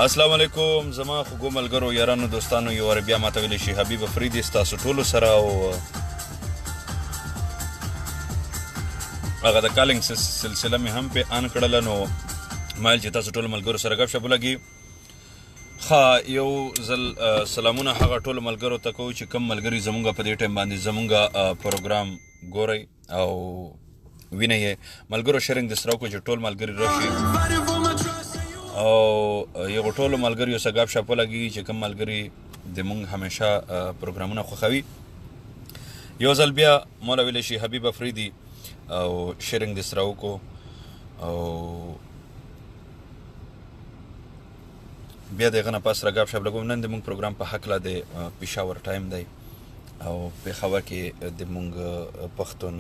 السلام علیکم زما خوږو ملګرو، یارانو، دوستانو، یو وار بیا ماته ویلی شي حبیب افریدي ستاسو ټولو سره او هغه د calling سلسله مې هم په آن کړله، نو مایل چې تاسو ټولو ملګرو سره ګپ شپ ولګي. ښه، یو ځل سلامونه هغه ټولو ملګرو ته کوو چې کم ملګري زمونږ په دې ټایم باندې زمونږ پروګرام ګورئ او وینئ یې. ملګرو، sharing د سره وکړو چې ټول ملګري راشي او یو ټولو ملګریو سره ګپ شپ ولګي چې کوم ملګري د مونږ همیشه پروګرامونه خوښوي. یو ځل بیا مولا ویلی شي حبیب افریدي او sharing د سره وکړو او بیا د هغه نه پس را ګپ شپ لګوم. نن د مونږ پروګرام په هکله د پېښور ټایم دی او پېښور کې د مونږ پښتون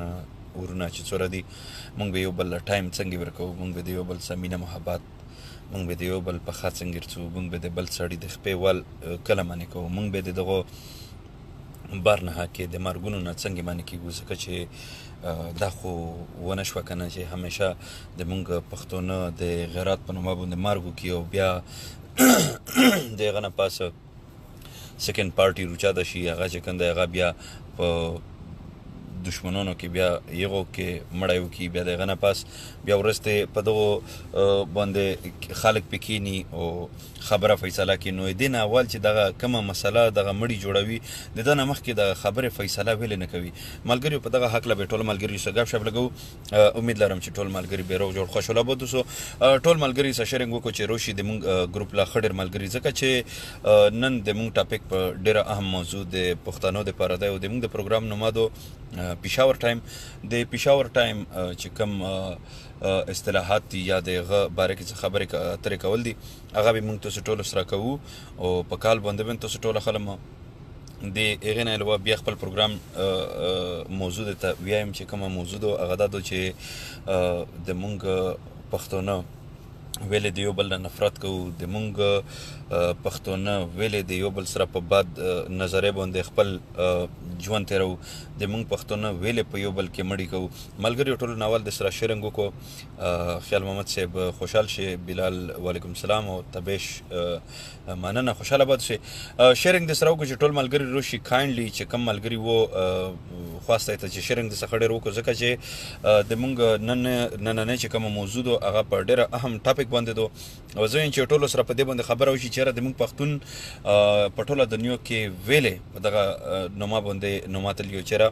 ورونه چې څوره دي، مونږ به یو بل ټایم څنګه ورکوو، مونږ به د یو بل سره مینه محبت، مونږ به د یو بل پخه څنګه څو، مونږ به د بل سړي د خپې ول کله منې کوو، مونږ به د دغه بار نه کې د مرګونو نه څنګه منې کیږو، ځکه چې دا خو ونه شوه که نه چې همیشه د مونږ پښتونه د غیرت په نومه باندې مرګ وکړي او بیا د هغه نه پس second party روچاته شي، هغه چې کوم دی هغه بیا په دشمنانو کې بیا یغو کې مړی وکړي، بیا د هغه نه پس بیا وروسته په دغو باندې خلک پې کښېني او خبره فیصله کړي. نو دې نه اول چې دغه کومه مسله دغه مړي جوړوي، د ده نه مخکې دغه خبرې فیصله ویلې نه کوي. ملګریو، په دغه هکله به ټول ملګري سره ګپ شپ لګوو. امید لرم چې ټول ملګري به روغ جوړ خوش آباد اوسو. ټول ملګري سره sharing وکړو چې روشي د مونږ ګروپ لا ښه ډېر ملګري، ځکه چې نن د مونږ topic په ډېره اهم موضوع د پښتنو دپاره دی او د مونږ د پروګرام نوم دو پېښور ټایم. د پېښور ټایم چې کوم اصطلاحات دي یا د هغه باره کې څه خبرې اترې کول دي، هغه به مونږ تاسو ټولو سره کوو او په کال باندې به تاسو ټوله خلم. د هغې نه علاوه بیا خپل پروګرام موضوع ته ویایم چې کومه موضوع ده، هغه دا ده چې د مونږ پښتانه ویلې د یو بل نه نفرت کوو، د مونږ پښتانه ویلې د یو بل سره په بد نظریه باندې خپل ژوند تېروو، د مونږ پښتانه ویلې په یو بل کې مړي کوو. ملګري، ټولو نه اول د سره sharing وکړو. خیال محمد صاحب خوشحال شي، بلال وعلیکم سلام او تبیش مننه، خوشحال آباد شي. sharing د سره وکړو چې ټول ملګري روشي. kindly چې کم ملګري وو خواسته ته چې sharing د څخه ډېر وکړو، ځکه چې د مونږ نن نننۍ چې کومه موضوع ده هغه په ډېره اهم topic باندې ده او زه یم چې ټولو سره په دې باندې خبره وشي چې یاره د مونږ پښتون په ټوله دنیا کې ویلې په دغه نوما باندې نوماتل یو چې یاره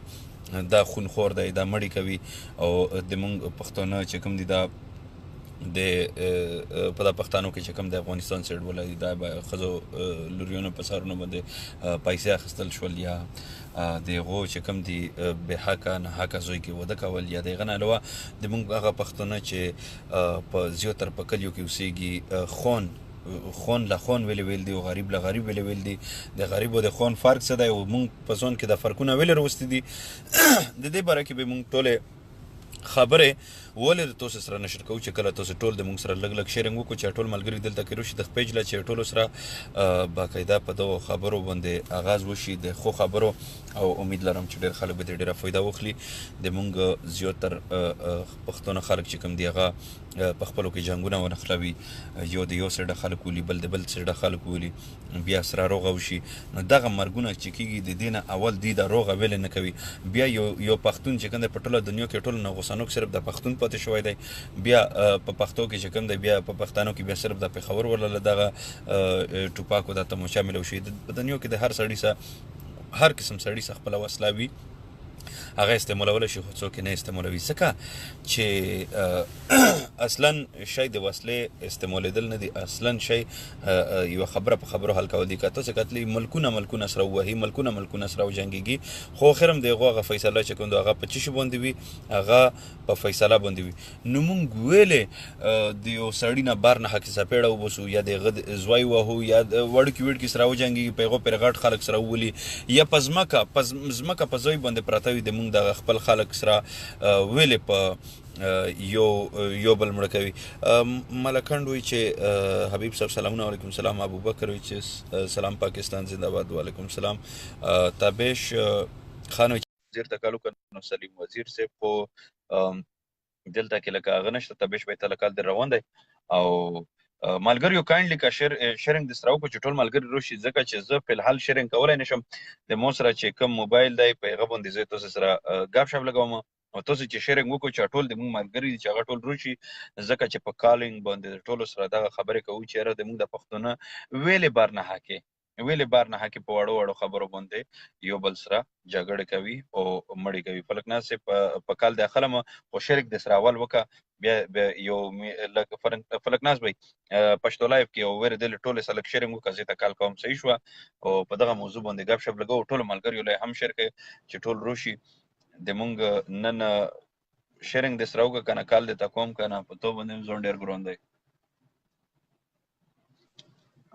دا خونخور دی، دا مړی کوي او د مونږ پښتانه چې کوم دي دا د په دا پښتانو کې چې کوم د افغانستان سیډ ولا دي، دا به ښځو لوریونو په سرونو باندې پیسې اخیستل شول یا د هغو چې کوم دي بې حقه نه حقه زوی کې واده کول، یا د هغه نه علاوه د مونږ هغه پښتانه چې په زیاتر په کلیو کې اوسېږي، خون خون له خون ویلې ویل دي او غریب له غریب ویلې ویل دي. د غریب او د خون فرق څه دی او مونږ په ځان کې د فرقونه ویلې راوستي دي، د دې باره کې به مونږ ټولې خبرې ولې د تاسو سره نشر کوو چې کله تاسو ټول د مونږ سره لږ لږ sharing وکړو چې ټول ملګري دلته کې روشي د پیج له چې ټولو سره باقاعده په دغو خبرو باندې آغاز وشي د ښو خبرو، او امید لرم چې ډېر خلک به ترې ډېره فایده واخلي. د مونږ زیاتر پښتانه خلک چې کوم دي هغه په خپلو کې جنګونه ونښلوي، یو د یو سیډه خلک ولي، بل د بل سیډه خلک ولي، بیا سره روغه وشي. نو دغه مرګونه چې کېږي د دې نه اول دوی دا روغه ویلې نه کوي. بیا یو پښتون چې کوم دی په ټوله دنیا کې ټولو نه غوسه نوک صرف د پښتون پاتې شوی دی، بیا په پښتو کې چې کوم دی بیا په پښتانو کې بیا صرف د پېښور ورله دغه ټوپاکو دا تموچه میلو شي. په دنیا کې د هر سړي سره هر قسم سړي سره خپله وسله وي، هغه استعمالولی شي، خو څوک یې نه استعمالوي، ځکه چې اصلا شی د وسلې استعمالېدل نه دي، اصلا شی یوه خبره په خبرو حل کول دي. که تاسو کتلی ملکونه ملکونه سره ووهي، ملکونه ملکونه سره وجنګېږي، خو اخر هم د هغو هغه فیصله چې کوم ده هغه په څه شي باندې وي، هغه په فیصله باندې وي. نو مونږ ویلې د یو سړي نه بار نه حقې څپېړه وباسو یا د هغه زوی وهو یا د وړوکي وړکي سره وجنګېږي، په هغو پورې غټ خلک سره وولي، یا په ځمکه په ځای باندې پراته وي، د مونږ دغه خپل خلک سره ویلې په یو بل مړه کوي. ملکنډ وایي چې حبیب صاحب سلامونه، وعلیکم سلام. ابوبکر وایي چې سلام پاکستان زنده باد، وعلیکم سلام. تابش خان وایي چې وزیر ته کال وکړ، نو سلیم وزیر صاحب خو دلته کې لکه هغه نشته، تابش بای ته لکال در روان دی او ملګریو کایندلی که شیرینګ د سره وکړو چې ټول ملګري روشي، ځکه چې زه په الحال شیرینګ کولای نشم. د مو سره چې کوم موبایل دی په هغه باندې زه تاسو سره ګپ شپ لګوم، او تاسو چې شیرینګ وکړو چې ټول د موږ ملګري دي چې هغه ټول روشي، ځکه چې په کالینګ باندې د ټولو سره دغه خبرې کوو چې یاره د موږ د پښتونه ویلې بار نه حقې ویلې بار نه حقې په وړو وړو خبرو باندې یو بل سره جګړه کوي او مړی کوي. فلک ناز صاحب په کال د خلم خو شرک د سره اول وکړه، بیا بیا یو لکه فلک ناز بھائی پښتو لایف کې او ور دل ټول سلک شیرینګ وکړه، زه ته کال کوم صحیح شو. او په دغه موضوع باندې غب شپ لګو، ټول ملګریو له هم شیر کوي چې ټول روشي. د مونږ نن شیرینګ د سره وکړه کنه، کال د تا کوم کنه په تو باندې ځون ډیر ګرون دی.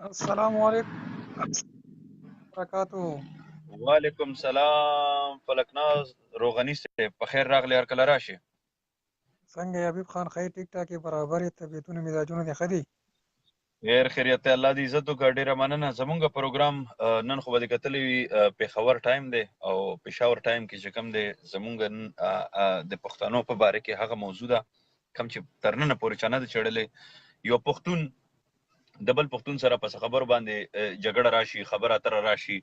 السلام علیکم برکاتو. وعلیکم سلام فلک ناز روغنی صاحب، په خیر راغلی، هر کله راشي. څنګه یې حبیب خان؟ خیر ټیک ټاک یې، برابر یې، طبیعتونه مزاجونه دې ښه دي؟ خیر خیریت، الله دې عزت وکړه. ډیره مننه. زمونږ پروګرام نن خو به دې کتلی وي، پېښور ټایم دی او پېښور ټایم کې چې کوم دی زمونږ د پښتنو په باره کې هغه موضوع ده کوم چې تر ننه پورې چا نه ده چېړلې. یو پښتون د بل پښتون سره په خبرو باندې جګړه راشي، خبره اتره راشي،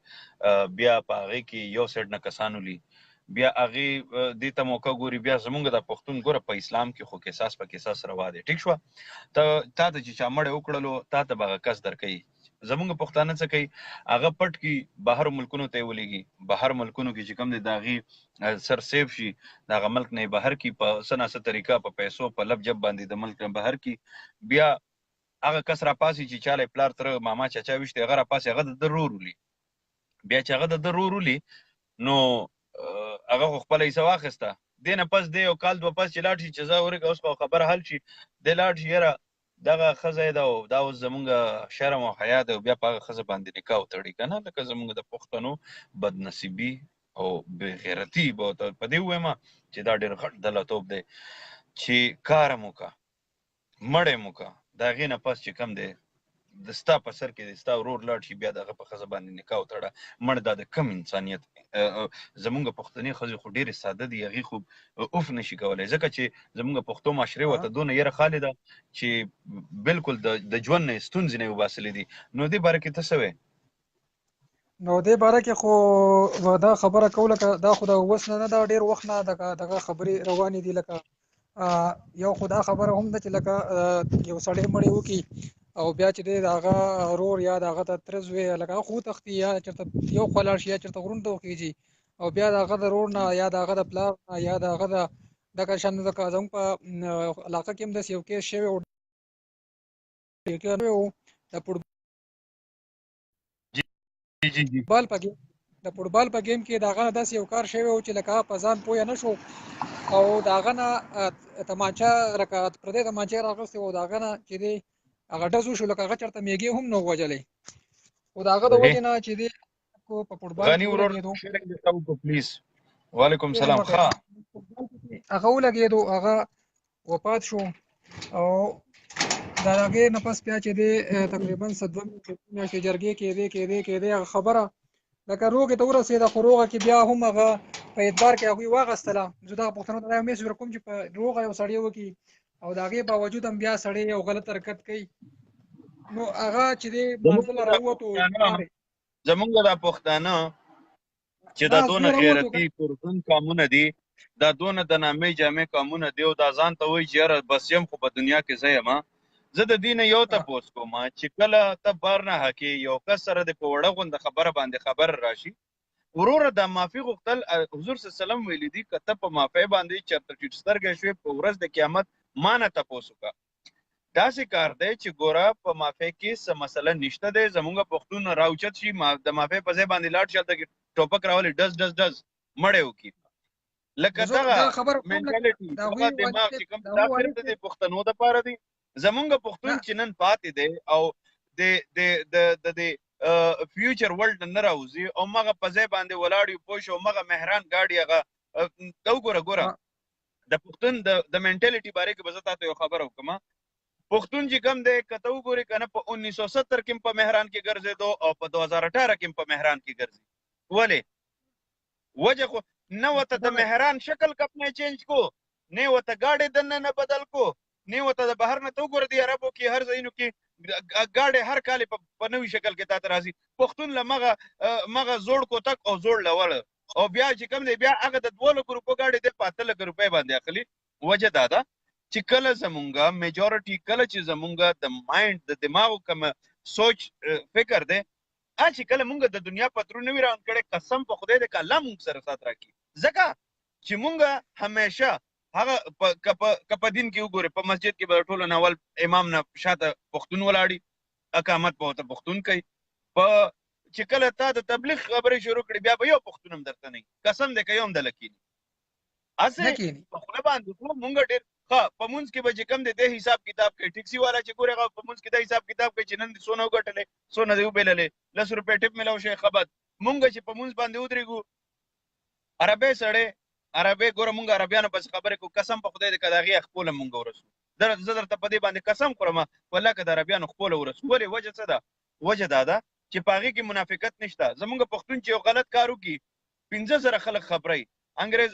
بیا په هغې کې یو سیډ نه کسان ولي، بیا هغې دې ته موقع ګوري. بیا زمونږ د پښتون ګوره په اسلام کې خو قصاص په قصاص روا دی، ټیک شوه؟ ته تا ته چې چا مړی وکړلو تا ته به هغه کس درکوي. زمونږ پښتانه څه کوي؟ هغه پټ کي بهر ملکونو ته یې ولېږي، بهر ملکونو کې چې کوم دی د هغې سر سیف شي، د هغه ملک نه یې بهر کي په څه نا څه طریقه، په پیسو په لب جب باندې د ملک نه بهر کي. بیا هغه کس راپاسي چې چاله پلار تره ماما چاچا ویشتی، هغه راپاسي، هغه د ده ورور ولي. بیا چې هغه د ده ورور ولي نو هغه خو خپله حصه واخیسته. دې نه پس دی یو کال دوه پس چې لاړ شي چې زه ورکه اوس خو خبره حل شي، دی لاړ شي یاره دغه ښځه یې ده او دا اوس زمونږ شرم او حیا ده، او بیا په هغه ښځه باندې نکاح وتړي که نه. لکه زمونږ د پښتنو بدنصیبي او بېغیرتي به ورته په دې ووایم چې دا ډېر غټ دلتوب دی چې کار هم وکړه مړی مو که، د هغې نه پس چې کوم دی د ستا په سر کې د ستا ورور لاړ شي بیا د هغه په ښځه باندې نکاح وتړه. مړ دا د کم انسانیت. زمونږ پښتنې ښځې خو ډېرې ساده دي، هغې خو اوف نشي کولی، ځکه چې زمونږ پښتو معاشرې ورته دونه یره خالي ده چې بالکل د ژوند نه ستونزې نه وباسلې دي. نو دې باره کې ته څه وایې؟ نو دې باره کې خو دا خبره کوله که دا خو د اوس نه نه دا ډېر وخت نه دغه خبرې روانې دي. لکه یو خو دا خبره هم ده چې لکه یو سړی مړی وکړي او بیا چې دی د هغه ورور یا د هغه د تره زوی لکه هغه خو وتښتي یا چېرته یو خوا لاړ شي یا چېرته غرونو ته وخېژي، او بیا د هغه د ورور نه یا د هغه د پلار نه یا د هغه د دغه شان لکه زموږ په علاقه کې هم داسې یو کیس شوی و، د فوټبال په ګیم د فوټبال په ګیم کې د هغه نه داسې یو کار شوی و چې لکه هغه په ځان پوه نه شو او د هغه نه تمانچه لکه پردی تمانچه یې راغوستې وه او د هغه نه چې دی هغه ډز وشو، لکه هغه چېرته میږې هم نه وژلی، خو د هغه د وجې نه چې دی په فوټبال غنی ورور شیرینګ دې وکړو پلیز. وعلیکم سلام. ښه هغه ولګېدو، هغه وفات شو. او د هغې نه پس بیا چې دی تقریبا څه دوه میاشتې جرګې کېدې کېدې کېدې، هغه خبره لکه روغې ته ورسېده، خو روغه کې بیا هم هغه په اعتبار کې هغوی واخیستله. زه دغه پښتنو ته دا یو میسج ورکوم چې په روغه یو سړی وکړي او د هغې باوجود هم بیا سړی یو غلط حرکت کوي، نو هغه چې دی مانځه له راووتو. زمونږ دا پښتانه چې دا دونه غیرتي پرځون قامونه دي، دا دونه د نامې جامې قامونه دي، او دا ځان ته وایي چې یاره بس یم خو په دنیا کې زه یم. زه د دې نه یو تپوس کوم چې کله ته بار نه حقې یو کس سره د په وړه غونده خبره باندې خبره راشي، وروره دا معافي غوښتل حضور صلی الله علیه وسلم ویلي دي که ته په معافۍ باندې چېرته ټیټ سترګی شوې په ورځ د قیامت ما نه تپوس وکړه. داسې کار دی چې ګوره په معافۍ کې څه مسله نشته دی، زمونږ پښتون راوچت شي د معافۍ په ځای باندې لاړ شي هلته کې ټوپک راولي ډز ډز ډز مړی وکړي. لکه دغه منټالټي دغه دماغ چې کوم دا صرف د پښتنو دپاره دی. زمونږ پښتون چې نن پاتې دی او د د د د د فیوچر ورلډ نه راوځي او مغه په ځای باندې ولاړ یو پوه شو، مغه مهران ګاډي هغه دا وګوره ګوره د پښتون د منټالټي باره کې به زه تاته یو خبره وکړم. پښتون چې کوم دی که ته وګورې که نه په 1970 کې په مهران کې ګرځېدو او په 2018 کې په مهران کې ګرځي. ولې؟ وجه خو نه ورته د مهران شکل کپ نه چینج کو، نه ورته ګاډی دننه نه بدل کو، نه ورته د بهر نه ته وګوره دې عربو کې هر ځایونو کې ګاډی هر کال په نوي شکل کې تاته راځي. پښتون له مغه مغه زوړ کوتک او زوړ لوړ، او بیا چې کوم دی بیا هغه د 2 لکو روپو ګاډی دی په 8 لکه روپۍ باندې اخلي. وجه دا ده چې کله زمونږه میجورټي، کله چې زمونږه د مایند، د دماغ کوم سوچ فکر دی، چې کله مونږ د دنیا پترو نوی راون کړي، قسم په خدای دې که الله مونږ سره سات راکړي، ځکه چې مونږ همیشه هغه که په دین کې وګورې، په مسجد کې به ټولو نه اول امام نه شاته پښتون ولاړي، اقامت به ورته پښتون کوي. په چې کله تا د تبلیغ خبرې شروع کړې، بیا به یو پښتون هم درته نه، قسم دې که یو هم دله کینی. نه کینی. په خوله باندې خو مونږ ډېر ښه، په مونځ کې به چې کم دی د حساب کتاب کوي. ټیکسي والا چې ګورې، هغه په مونځ کې د حساب کتاب کوي چې نن دې څونه وګټلې، څونه دې وبېللې، 10 روپۍ ټیپ ملاو شي خبر. مونږ چې په مونځ باندې ودرېږو، عربی سړی، عربی ګوره، مونږ عربیانو پسې خبرې کوو. قسم په خدای دې که د هغې خپله مونږ ورسو، زه درته په دې باندې قسم خورم والله که د عربیانو خپله ورسو. ولې؟ وجه څه ده؟ وجه دا ده چې په هغې کې منافقت نشته. زمونږ پښتون چې یو غلط کار وکړي، 5000 خلک خبروي. انګريز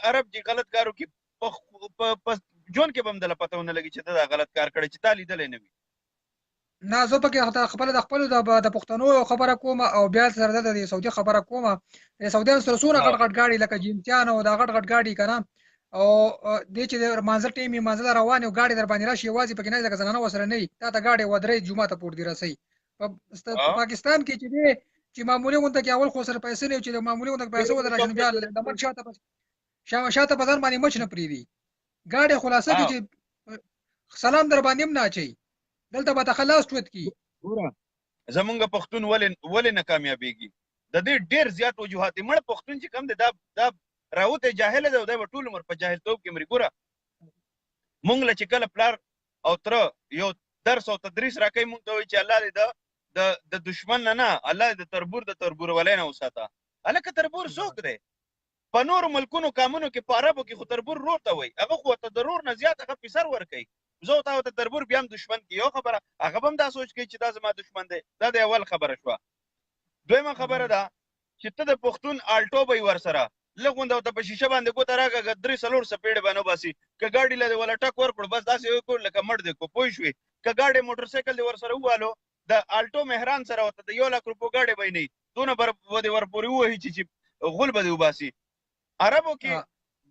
عرب چې غلط کار وکړي، په ژوند کې به هم دله پته ونه لګي چې ده دا غلط کار کړی، چې تا لیدلی نه وي. نه، زه پکې خپل د خپل د پښتنو خبره کوم او بیا سره د سعودي خبره کوم. د سعوديانو سره څونه غټ غټ ګاډي، لکه جیمتیان او دا غټ غټ ګاډي کنه، او د چې د مانځه ټیم یې مانځه روان او ګاډي در باندې راشي، یوازې پکې نه، لکه زنانه وسره نه، تا ته ګاډي ودرې، جمعه ته پور دی رسي. په پاکستان کې چې دی چې معمولی غونډه کې اول خو سره پیسې نه، چې معمولی غونډه کې پیسې ودرې شنو، بیا د من شاته شاته په ځان باندې مچ نه پریدي. ګاډي خلاصه کې چې سلام در باندې هم نه اچي، دلته به تخلص چوت کی. ګوره، زمونږ پښتون ولې نه کامیابیږي؟ د دې ډیر زیات وجوهات دي. مړ پښتون چې کم دی، دا راوته جاهل دی او دا به ټول عمر په جاهلتوب کې مري. ګوره، مونږ له چې کله پلار او تره یو درس او تدریس راکوي، مونږ ته وایي چې الله دې د دشمن نه نه، الله دې د تربور د تربور ولې نه وساته. هلکه، تربور څوک دی؟ په نورو ملکونو کامونو کې، په عربو کې خو تربور ورور ته وایي. هغه خو ورته د ورور نه زیات هغه پسر ورکوي. زه او تا ورته تربور، بیا هم دشمن کې یو خبره، هغه به هم دا سوچ کوي چې دا زما دشمن دی. دا د اول خبره شوه. دویمه خبره ده چې ته د پښتون آلټو به یې ورسره لږ غونده ورته په شیشه باندې ګوته راکړه، درې څلور څپېړې به نه باسي. که ګاډي له دې ولا ټک ورکړو، بس داسې یې وکړو لکه مړ دی کو، پوه شوې؟ که ګاډی موټر سایکل دې ورسره ووالو، د آلټو مهران سره ورته د 1 لک روپو ګاډی به یې نه وي، دونه بر به دې ورپورې ووهي چې غول به دې وباسي. عربو کې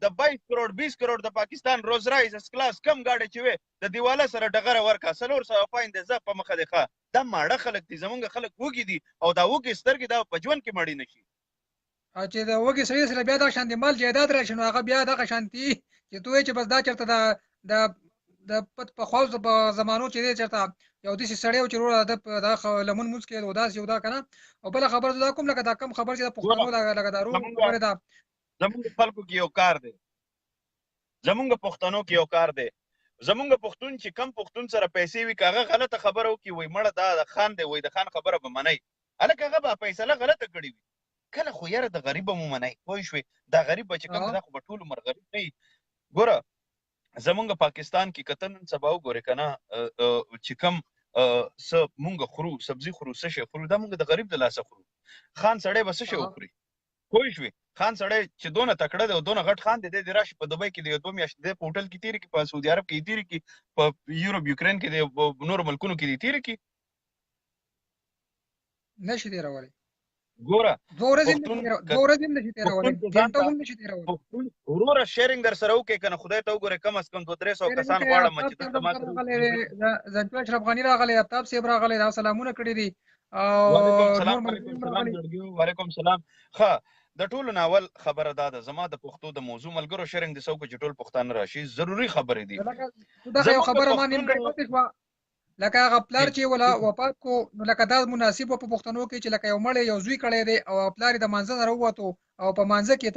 د 22 کروڑ، 20 کروڑ د پاکستان روز رایز اس کلاس کم ګاډی چې وي، د دیواله سره ډغره ورکا، 400 پاین دی، زه په مخه دی. ښه، دا ماړه خلک دي. زمونږ خلک وږي دي او دا وږي سترګې دا په ژوند کې مړې نه شي. چې د وږي سړي سره بیا دا شان د مال جایداد راشي، نو هغه بیا دغه شانتي چې ته وایې چې بس دا چېرته د د پت په خو په زمانو چې دی چېرته یو داسې سړی و چې وروره د د لمون مونځ کې او داسې یو دا که نه. او بله خبره زه دا کوم، لکه دا کم خبر چې د پښتنو دا لکه دا روغ خبره ده. زمونږ خلکو کې یو کار دی، زمونږ پښتنو کې یو کار دی. زمونږ پښتون چې کم پښتون سره پیسې وي، که هغه غلطه خبره وکړي، وایي مړه دا د خان دی، وایي د خان خبره به منئ. هلکه، هغه به فیصله غلطه کړې وي کله، خو یاره د غریب به مو منئ، پوه شوې؟ دا غریب به چې کوم دی، دا خو به ټول عمر غریب نه وي. ګوره، زمونږ پاکستان کې که ته نن سبا وګورې که نه، چې کم څه مونږ خورو، سبزي خورو، څه شی خورو، دا مونږ د غریب د لاسه خورو. خان سړی به څه شی وخوري، پوه شوې؟ خان سړی چې دونه تکړه دی او دونه غټ خان دی، دی راشي په دوبۍ کې دی 2 میاشتې دی په هوټل کې تېرې کړي، په سعودي عرب کې یې تېرې کړي، په یورپ یوکرین کې دی، په نورو ملکونو کې دی تېرې کړي. نشي تېرولی. ګوره، 2 ورځې هم 2 ورځې هم نشي تېرولی، ګنټه هم نشي تېرولی. پښتون وروره، sharing در سره وکړئ که نه، خدای ته وګوره، کم از کم 200-300 کسان غواړم چې دلته ما سره. زنجو اشرف غني راغلی، افتاب صاحب راغلی، دا سلامونه کړي دي. او سلام علیکم، سلام وعلیکم سلام. ښه، د ټولو ناول خبره دا ده، زما د پښتو د موضوع ملګرو، sharing د څوک چې ټول پښتانه راشي، ضروري خبرې دي. دغه یو خبره ما نیمګړې پاتې شوه، لکه هغه پلار چې ولا وفات کو، نو لکه دا مناسب په پښتنو کې چې لکه یو مړی یو زوی کړی دی او پلار د مانځه نه راووتو او په مانځه کې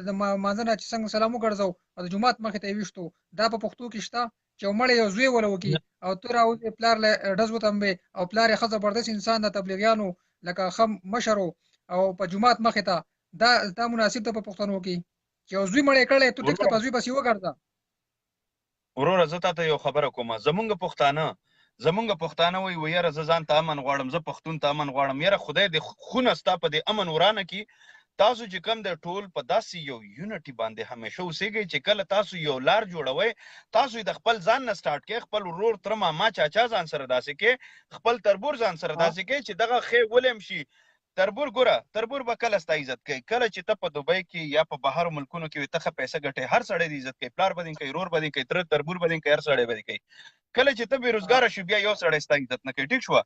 د مانځه نه چې څنګه سلام وګرځاو او د جومات مخې ته یې ویشتو. دا په پښتو کې شته چې یو مړی یو زوی ولا وکي او ته راوځې، پلار له ډز وتمبې او پلار یې ښه زبردست انسان، د تبلیغیانو لکه ښه مشر او په جومات مخې ته، دا مناسب ده په پښتنو کې چې یو زوی مړی کړی، ته ټیک ته په زوی پسې وګرځه؟ وروره، زه تاته یو خبره کوم. زمونږ پښتانه وایي، وایي یاره، زه ځان ته امن غواړم، زه پښتون ته امن غواړم. یاره، خدای دې خونه ستا په دې امن ورانه کی. تاسو چې کوم دی ټول په داسې یو یونټي باندې همیشه اوسېږئ چې کله تاسو یو لار جوړوئ، تاسو یې د خپل ځان نه سټارټ کړئ، خپل ورور، تره، ماما، چاچا ځان سره داسې کړئ، خپل تربور ځان سره داسې کړئ چې دغه ښی ولیم شي. تربور ګوره، تربور به کله ستا عزت کوي؟ کله چې ته په دوبۍ کې یا په بهر ملکونو کې وې، ته ښه پیسه ګټې، هر سړی دې عزت کوي، پلار به دې کوي، ورور به دې کوي، تره تربور به دې کوي، هر سړی به دې کوي. کله چې ته بې روزګاره شو، بیا یو سړی ستا عزت نه کوي. ټیک شوه؟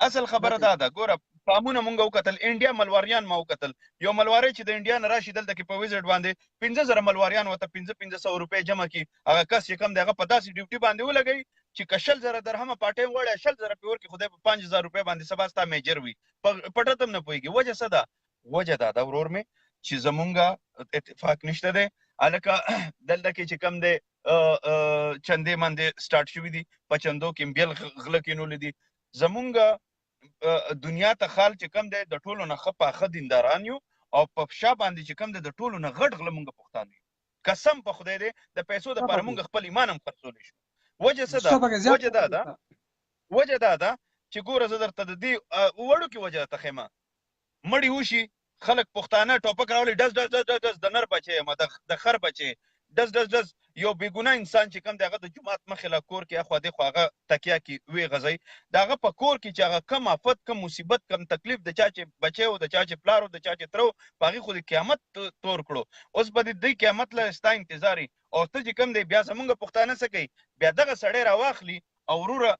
اصل خبره دا ده، ګوره فارمونه مونږ وکتل، انډیا ملواریان ما وکتل، یو ملواری چې د انډیا نه راشي دلته کې په ویزټ باندې 5000 ملواریان ورته 5 500 روپۍ جمع کړي، هغه کس چې کوم دی هغه په داسې ډیوټي باندې ولګوي چې که 20,000 درهمه پارټ ټایم غواړي، 20,000 پې ورکړي، خدای په 5000 روپۍ باندې سبا ستا میجر وي، په پټه ته هم نه پوهېږي. وجه څه ده؟ وجه دا ده ورور مې چې زمونږ اتفاق نشته دی. هلکه دلته کې چې کوم دی چندې باندې سټارټ شوي دي، په چندو کې بیل غله کېنولي دي. زمونږ دنیا ته خال چې کوم دی د ټولو نه ښه پاخه دینداران یو، او په شا باندې چې کوم دی د ټولو نه غټ غله مونږ پښتانه یو. قسم په خدای دی، د پیسو دپاره مونږ خپل ایمان هم خرڅولی شو. وجه څه ده؟ وجه دا ده، وجه دا ده چې ګوره زه درته د دې وړوکې وجه درته ښیم. مړي وشي، خلک پښتانه ټوپک راولي، ډز ډز ډز ډز، د نر بچی یم، د خر بچی، ډز ډز ډز. یو بېګناه انسان چې کوم دی هغه د جومات مخې له کور کې اخوا دېخوا هغه تکیا کې ویې غځوي، د هغه په کور کې چې هغه کوم آفت، کوم مصیبت، کوم تکلیف، د چا چې بچی و، د چا چې پلار و، د چا چې تره و، په هغې خو دې قیامت تور کړو. اوس به دې دی قیامت له ستا انتظار وي. او ته چې کوم دی بیا زمونږ پښتانه څه کوي؟ بیا دغه سړی راواخلي او وروره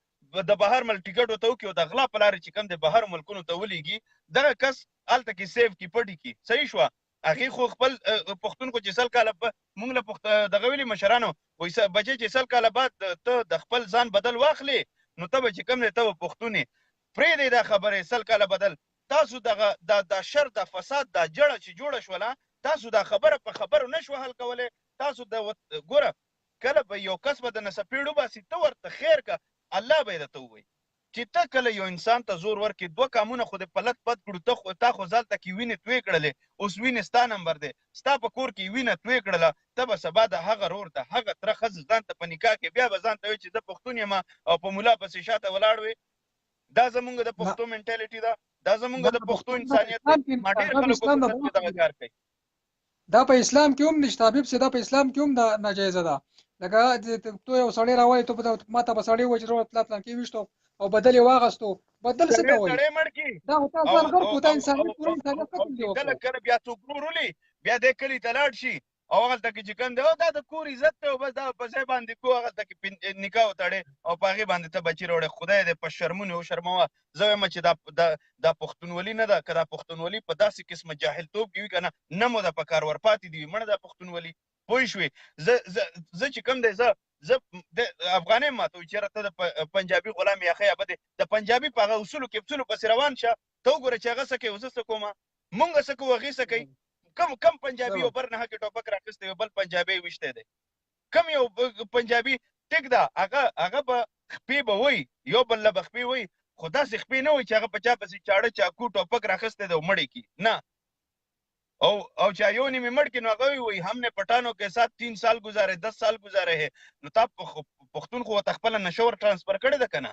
د بهر ملک ټیکټ ورته وکړي او د غلا په لارې چې کوم دی بهر ملکونو ته ولیږي، دغه کس هلته کې سیف کړي، پټي کړي. صحیح شوه؟ هغې خو خپل پښتون خو چې 100 کاله مونږ له پښت دغه ویلي مشرانو وایي، بچی چې 100 کاله بعد ته د خپل ځان بدل واخلې نو ته به چې کوم دی ته به پښتون یې. پرېږدئ دا خبرې، 100 کاله بدل تاسو دغه دا دا شر، دا فساد، دا جړه چې جوړه شوله، تاسو دا خبره په خبرو نه شو حل کولی. تاسو د ګوره کله به یو کس به د نسپېړ وباسي، ته ورته خیر که، الله به یې درته ووایي چې ته کله یو انسان ته زور ورکړې، دوه کامونه خو دې په لت پت کړو، ته خو تا خو ځالته کې وینې توې کړلې، اوس وینې ستا نمبر دی، ستا په کور کې وینه توې کړله، ته به سبا د هغه رور د هغه تره ښځه ځان ته په نکاح کې بیا به ځان ته وایې چې زه پښتون یم او په ملا پسې شاته ولاړ وې. دا زمونږ د پښتو منټالیټي ده، دا زمونږ د پښتو انسانیت دی. ما ډېر خلک وکتل چې دغه کار کوي. دا په اسلام کې هم نشته حبیب صاحب، دا په اسلام کې هم دا ناجایزه ده. لکه ته یو سړی راولې، ته ما ته به سړی وایي چې پلا پلان کې ویشتو او بدل یې واغستو، بدل څه ته وایي؟ دا خو تا ځان غرق کړو، تا انسانیت پوره انسانیت ختم دی. کله کله بیا څوک ورور ولي، بیا دی کلي ته لاړ شي او هغلته کې چې کوم دی او دا د کور عزت دی او بس دا په ځای باندې کو هغلته کې نکاح وتړې او په هغې باندې ته بچي راوړې. خدای دې په شرمونو وشرموه. زه وایم چې دا دا دا پښتونولي نه ده. که دا پښتونولي په داسې قسمه جاهلتوب کې وي که نه، نه مو ده په کار ورپاتې دي وي مړه دا پښتونولي. پوه شوې؟ زه زه زه چې کوم دی زه زه د افغانۍ ماته وایي چېرې ته د پنجابي غلام یا ښه یا بد د پنجابي په هغه اصولو کې اصولو پسې روان شه، ته وګوره چې هغه څه کوي او زه څه کوم، مونږ څه کوو، هغې څه کوي. کم کم پنجابي یو بر نه کې ټوپک راخستی یو بل پنجابي ویشتی دی، کم یو پنجابي ټیک ده هغه هغه به خپې به وای، یو بل له به خپې وای، خو داسې خپې نه وای چې هغه په چا پسې چاړه چاکو ټوپک راخستی دی او مړی کی نه. او او چې یو نیمه مړ کې نو هغه وایي هم نه پټانو کې سات 3 سال گزارے 10 سال گزارے ہے. نو تا پښتون خو ته خپل نشور ترانسفر کړی ده کنه؟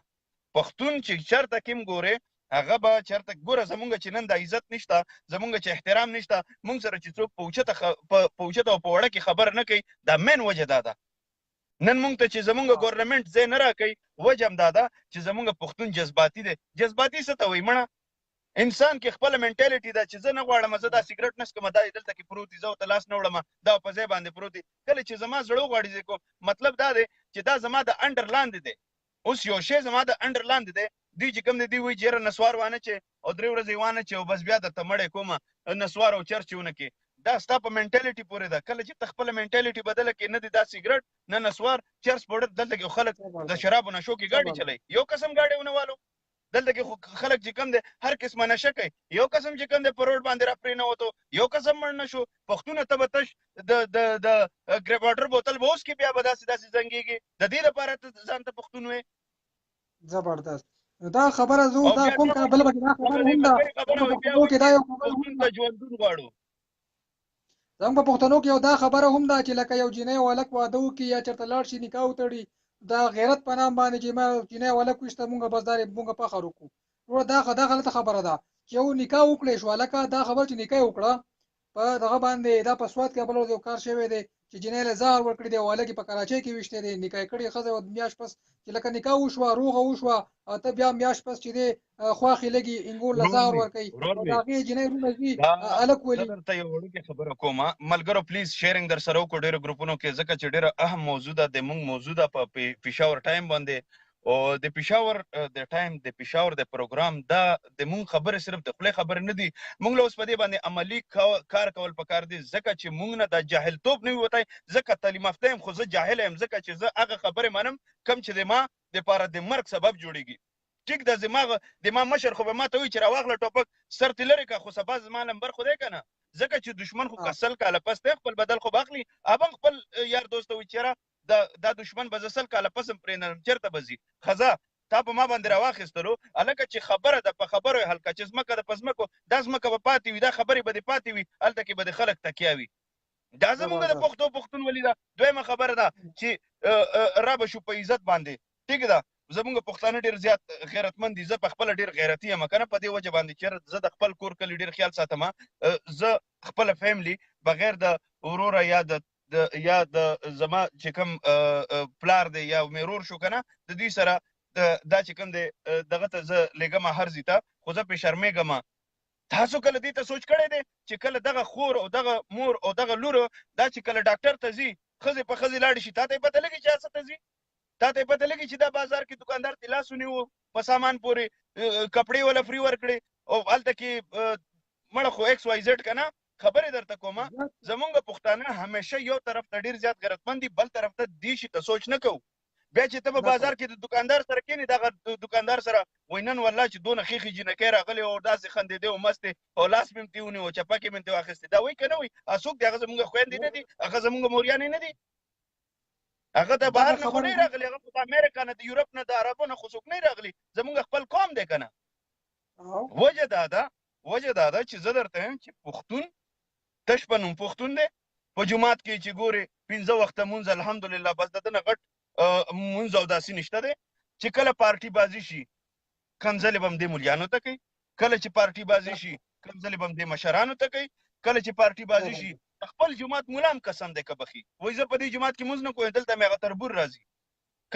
پښتون چې چرته کیم ګوره هغه به چرته ګوره. زمونږ چې نن د عزت نشته، زمونږ چې احترام نشته، مونږ سره چې څوک په اوچته په اوچته او په وړه کې خبر نه کوي، دا مین وجه دا ده. نن مونږ ته چې زمونږ ګورنمنت ځای نه راکوي، وجه هم دا ده چې زمونږ پښتون جذباتي دی. جذباتي څه ته وایي مړه؟ انسان کې خپل منټالیټي ده چې زه نه غواړم، زه دا سیګریټ نه څکم، دا دلته کې پروت دی، زه ورته لاس نه وړم، دا په ځای باندې پروت دی، کله چې زما زړه وغواړي زه کوم. مطلب دا دی چې دا زما د انډر لاندې دی. اوس یو شی زما د انډر لاندې دی، دوی چې کوم دی دوی وایي چې یاره نسوار وانه چې او 3 ورځې وانه چې او بس بیا درته مړی کومه نسوار او چرچ ونه کې. دا ستا په منټالیټي پورې ده. کله چې ته خپله منټالیټي بدله کړې، نه دې دا سیګریټ نه نسوار چرس پوډر. دلته کې خلک د شرابو نشو کې ګاډي چلوي، یو قسم ګاډي ونه والو. دلته کې خو خلک چې کوم دی هر قسمه نشه کوي، یو قسم چې کوم دی په روډ باندې را پرې نه وتو، یو قسم مړ نه شو. پښتونه ته به تش د د د ګریپ واټر بوتل به اوس کې بیا به داسې داسې زنګېږي. د دې لپاره ته ځان ته پښتون وې؟ زبردست. دا خبره زه دا کوم کنه، بل پکې دا خبره هم ده پښتنو کې، دا یو خبره هم ده ژوندون غواړو. زموږ په پښتنو کې یو دا خبره هم ده چې لکه یو جینۍ او هلک واده وکړي یا چېرته لاړ شي نکاح وتړي، دا غیرت په نام باندې چې ما جینۍ او هلک وشته مونږ بس دا مونږ فخر وکړو. وروره دا دا غلطه خبره ده چې یو نکاح وکړې شو، هلکه دا خبره چې نکاح وکړه په دغه باندې دا په سوات کې بل ورځ یو کار شوی دی چې جنۍ له زهر ورکړي دی او هلک یې په کراچۍ کې ویشتی دی، نکاح یې کړې ښځه میاشت پس چې لکه نکاح وشوه، روغه وشوه او ته بیا میاشت پس چې دی خواښې لګي انګور له زهر ورکوي او د هغې جنۍ وروڼه ځي هلک ولي. زه درته یو وړوکې خبره کوم ملګرو، پلیز شیرینګ در سره وکړو ډېرو ګروپونو کې، ځکه چې ډېره اهم موضوع ده، د مونږ موضوع ده په پېښور ټایم باندې او د پېښور د ټایم د پېښور د پروګرام. دا د مونږ خبرې صرف د خولې خبرې نه دي، مونږ له اوس په دې باندې عملي کار کول پکار دي، ځکه چې مونږ نه د جاهلتوب نه وي وتی. ځکه تعلیم یافته یم خو زه جاهل یم، ځکه چې زه هغه خبرې منم کوم چې د ما دپاره د مرګ سبب جوړیږي. ټیک ده، زما د ما مشر خو به ما ته وایي چې راواخله ټوپک سر ترې لرې که، خو سبا زما لمبر خو دی که نه، ځکه چې دښمن خو که 100 کاله پس دی خپل بدل خو به اخلي. هغه هم خپل یار دوست ته وایي چې یاره دا دښمن به زه 100 کاله پس هم پرې نه لرم، چېرته به ځي؟ ښځه تا په ما باندې راواخیستلو. هلکه چې خبره ده په خبرو یې حل کړه، چې ځمکه ده په ځمکو، دا ځمکه به پاتې وي، دا خبرې به دې پاتې وي، هلته کې به د خلک تکیه وي. دا زمونږ د پښتو پښتونولي ده. دویمه خبره ده چې را به شو په عزت باندې. ټیک ده، زمونږ پښتانه ډېر زیات غیرتمند دي، زه په خپله ډېر غیرتي یم که نه، په دې وجه باندې چې زه د خپل کور کلي ډېر خیال ساتم. زه خپله فیملی بغیر د وروره یا د یا د زما چې کوم پلار دی یا مې ورور شو که نه، د دوی سره دا چې کوم دی دغه ته زه لېږم هر ځای ته، خو زه پرې شرمېږم. تاسو کله دې ته سوچ کړی دی چې کله دغه خور او دغه مور او دغه لور دا چې کله ډاکټر ته ځي، ښځې په ښځې لاړې شي، تا ته یې پته لګي چې هڅه ته ځي؟ تا ته یې پته لګي چې دا بازار کې دکاندار ته لاس ونیو، په سامان پورې کپړې وله فري ورکړې او هلته کې مړه خو ایکس وای زیډ که نه؟ خبرې درته کوم، زمونږ پښتانه همیشه یو طرف ته ډیر زیات غیرتمند دي، بل طرف ته دې شي ته سوچ نه کوو. بیا چې ته په بازار کې د دکاندار سره کښېنې، دغه دکاندار سره وایي نن والله چې دونه ښې ښې جینکۍ راغلې او داسې خندېدې او مستې او لاس مې هم ترې ونیو، چپکې مې هم ترې واخیستې. دا وایي که نه وایي؟ هغه څوک دی؟ هغه زمونږ خویندې نه دي؟ هغه زمونږ موریانې نه دي؟ هغه د بهر نه خو نه راغلي، هغه خو د امریکا نه، د یورپ نه، د عربو نه خو څوک نه راغلي، زمونږ خپل قوم دی که نه؟ وجه دا ده، وجه دا ده چې زه درته وایم چې پښتون تش په نوم پښتون دی. په جومات کې چې ګورې 5 وخته مونځ الحمدلله، بس د ده نه غټ مونځ او داسې نشته دی. چې کله پارټي بازي شي کنځلې به هم دې ملیانو ته کوي، کله چې پارټي بازي شي کنځلې به هم دې مشرانو ته کوي، کله چې پارټي بازي شي خپل جومات ملا هم قسم دی که بخي وایي زه په دې جومات کې مونځ نه کوم، دلته مې هغه تربور راځي،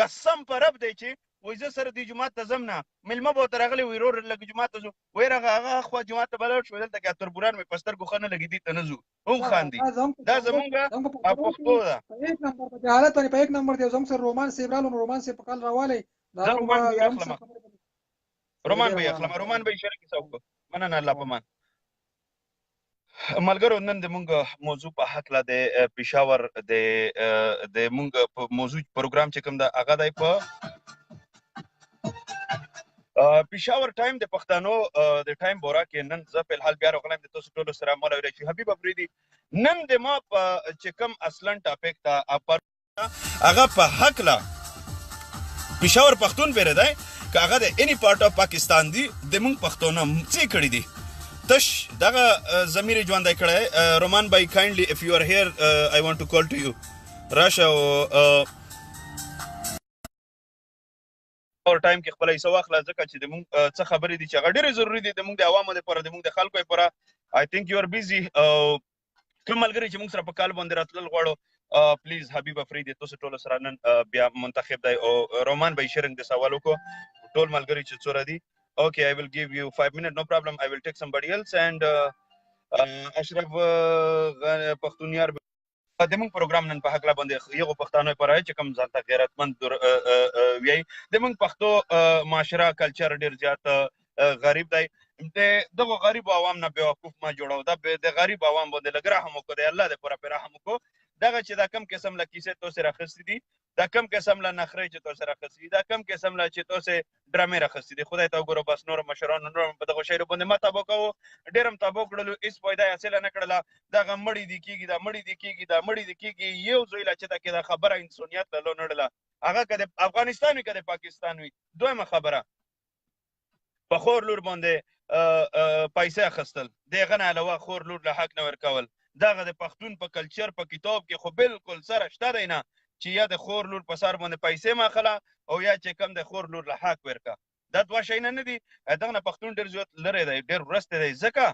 قسم په رب دی چې وایي زه سره دې جومات ته ځم نه، مېلمه به ورته راغلی وي، ورور لږ جومات ته ځو، وایي هغه هغه خوا جومات ته به لاړ شو، دلته کې تربوران مې په سترګو ښه نه لګي، دې ته نه ځو، هم خاندي. دا زمونږ پښتو ده. په یک نمبر په جهالت باندې په یک نمبر دی. زموږ سره رومان صاحب رالو، نو رومان صاحب په کال راوالی. زه رومان به یې اخلم، رومان به یې اخلم، رومان به یې شریک کیسه وکړو. مننه، الله پامان. ملګرو نن د مونږ موضوع په حق له د پېښور د د مونږ په موضوع پروګرام چې کوم ده هغه دی په پېښور ټایم د پښتنو د ټایم بورا کې. نن زه په الحال بیا راغلم د تاسو ټولو سره مولوي رشید حبیب افریدي. نن د ما په چې کوم اصلا ټاپک ته هغه په حق له پېښور پښتون پیره دی که هغه د اني پارټ اف پاکستان دی، د مونږ پښتونه څه کړی دي؟ تش دغه ضمیر ژوندی کړی. رومان بای کایندلی اف یو ار هیر آی وانټ ټو کال ټو یو، راشه او اور ټایم کې خپل حصہ واخله، ځکه چې د مونږ څه خبرې دي چې هغه ډېرې ضروري دي د مونږ د عوامو لپاره، د مونږ د خلکو لپاره. آی تھنک یو ار بیزي. کوم ملګری چې مونږ سره په کال باندې راتلل غواړو پلیز، حبیب افریدي تاسو ټول سره نن بیا منتخب دی او رومان به شیرنګ د سوال وکړو. ټول ملګری چې څوره دي، Okay, I will give you 5 minutes, no problem. I will take somebody else and اشرف پښتونیار. د موږ پروګرام نن په حق لا باندې یو پښتانه پر چې کوم ځان ته غیرتمند وی، د موږ پښتو معاشره کلچر ډیر زیات غریب دی. د دغه غریب عوام نه بیوقوف ما جوړاو، دا د غریب عوام باندې لږ رحم وکړو، د الله د پر رحم وکړو. دغه چې دا کم قسم له کیسې تو سره خستې دي، دا کم قسم له نخرې چې تو سره خستې دي، دا کم قسم له چې تو سره ډرامې راخستې دي، خدای ته وګوره. بس نور مشرانو نور په دغه شعر باندې ما تابو کوو، ډېرم تابو کړلو، هیڅ فایده یې حاصله نه کړله. دغه مړی دی کېږي، دا مړی دی کېږي، دا مړی دی کېږي، یو ځای لا چې دا کې دا خبره انسانیت له نړله، هغه که د افغانستان وي که د پاکستان وي. دویمه خبره، په خور لور باندې پیسې اخیستل، د هغه نه علاوه خور لور له حق نه ورکول، دغه د پښتون په کلچر په کتاب کې خو بالکل سره شته دی نه چې یا د خور لور په سر باندې پیسې ماخله او یا چې کم د خور لور له حق ورکه. دا دوه شیونه نه دي. دغه نه پښتون ډېر زیات لرې دی، ډېر ورسته دی، ځکه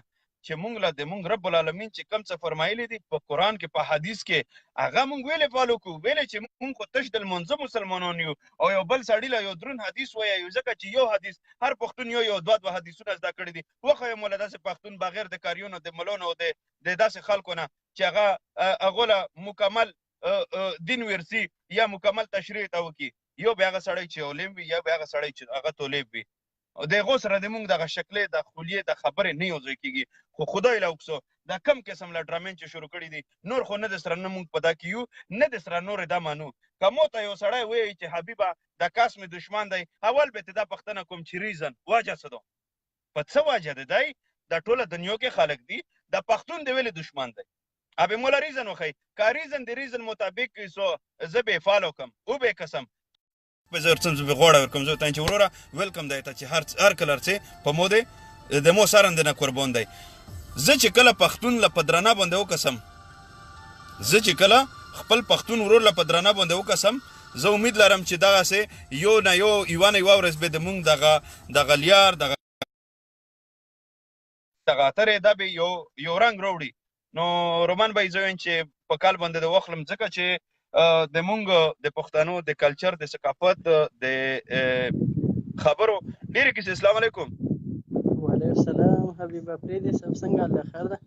چې مونږ له د مونږ رب العالمین چې کم څه فرمایلی دي په قرآن کې، په حدیث کې، هغه مونږ ویلې فالو کو. ویلې چې مونږ خو تش د لمونځه مسلمانان یو او یو بل سړي له یو درون حدیث وایو، ځکه چې یو حدیث هر پښتون یو یو دوه دوه حدیثونه زده کړي دي. وښیو مو له داسې پښتون بغیر د کاریونو، د ملونو او د داسې خلکو نه چې هغه هغو له مکمل دین ورسي یا مکمل تشریح ته وکړي. یو به هغه سړی چې علم وي، یا به هغه سړی چې هغه طالب وي، او د هغو سره د مونږ دغه شکلې، د خولې، د خبرې نه یو ځای کېږي. خو خدای له وکسو دا کم قسم له ډرامین چې شروع کړي دي، نور خو نه د سره نه مونږ په دا کې یو، نه د سره نور دا منو. که مو ته یو سړی وایي چې حبیبه دا کاس مې دشمن دی، اول به ته دا پوښتنه کوم چې ریزن وجه څه ده، په څه وجه دی دی؟ دا ټوله دنیا کې خلک دي، دا پښتون دی ویلې دشمن دی. ابه مولا ریزن وخی، که ریزن د ریزن مطابق سو زه به فالو کم او به قسم په زه ورڅم، زه به غوړه ورکم. زه ته چې وروره ویلکم دی ته چې هر هر کله چې په مو دی د مو سرند نه قربان دی. زه چې کله پښتون له پدرانه باندې وکسم، زه چې کله خپل پښتون ورور له پدرانه باندې وکسم، زه امید لرم چې دغه سه یو نه یو یو نه یو ورځ به د مونږ دغه دغه لیار دغه دغه اترې دا به یو یو رنګ راوړي. نو رومان به زه وایم چې په کال باندې د واخلم، ځکه چې د مونږ د پښتنو د کلچر، د ثقافت، د خبرو ډېرې کیسې. اسلام علیکم. وعلیکم السلام حبیب افریدي صاحب، څنګه الله خیر ده؟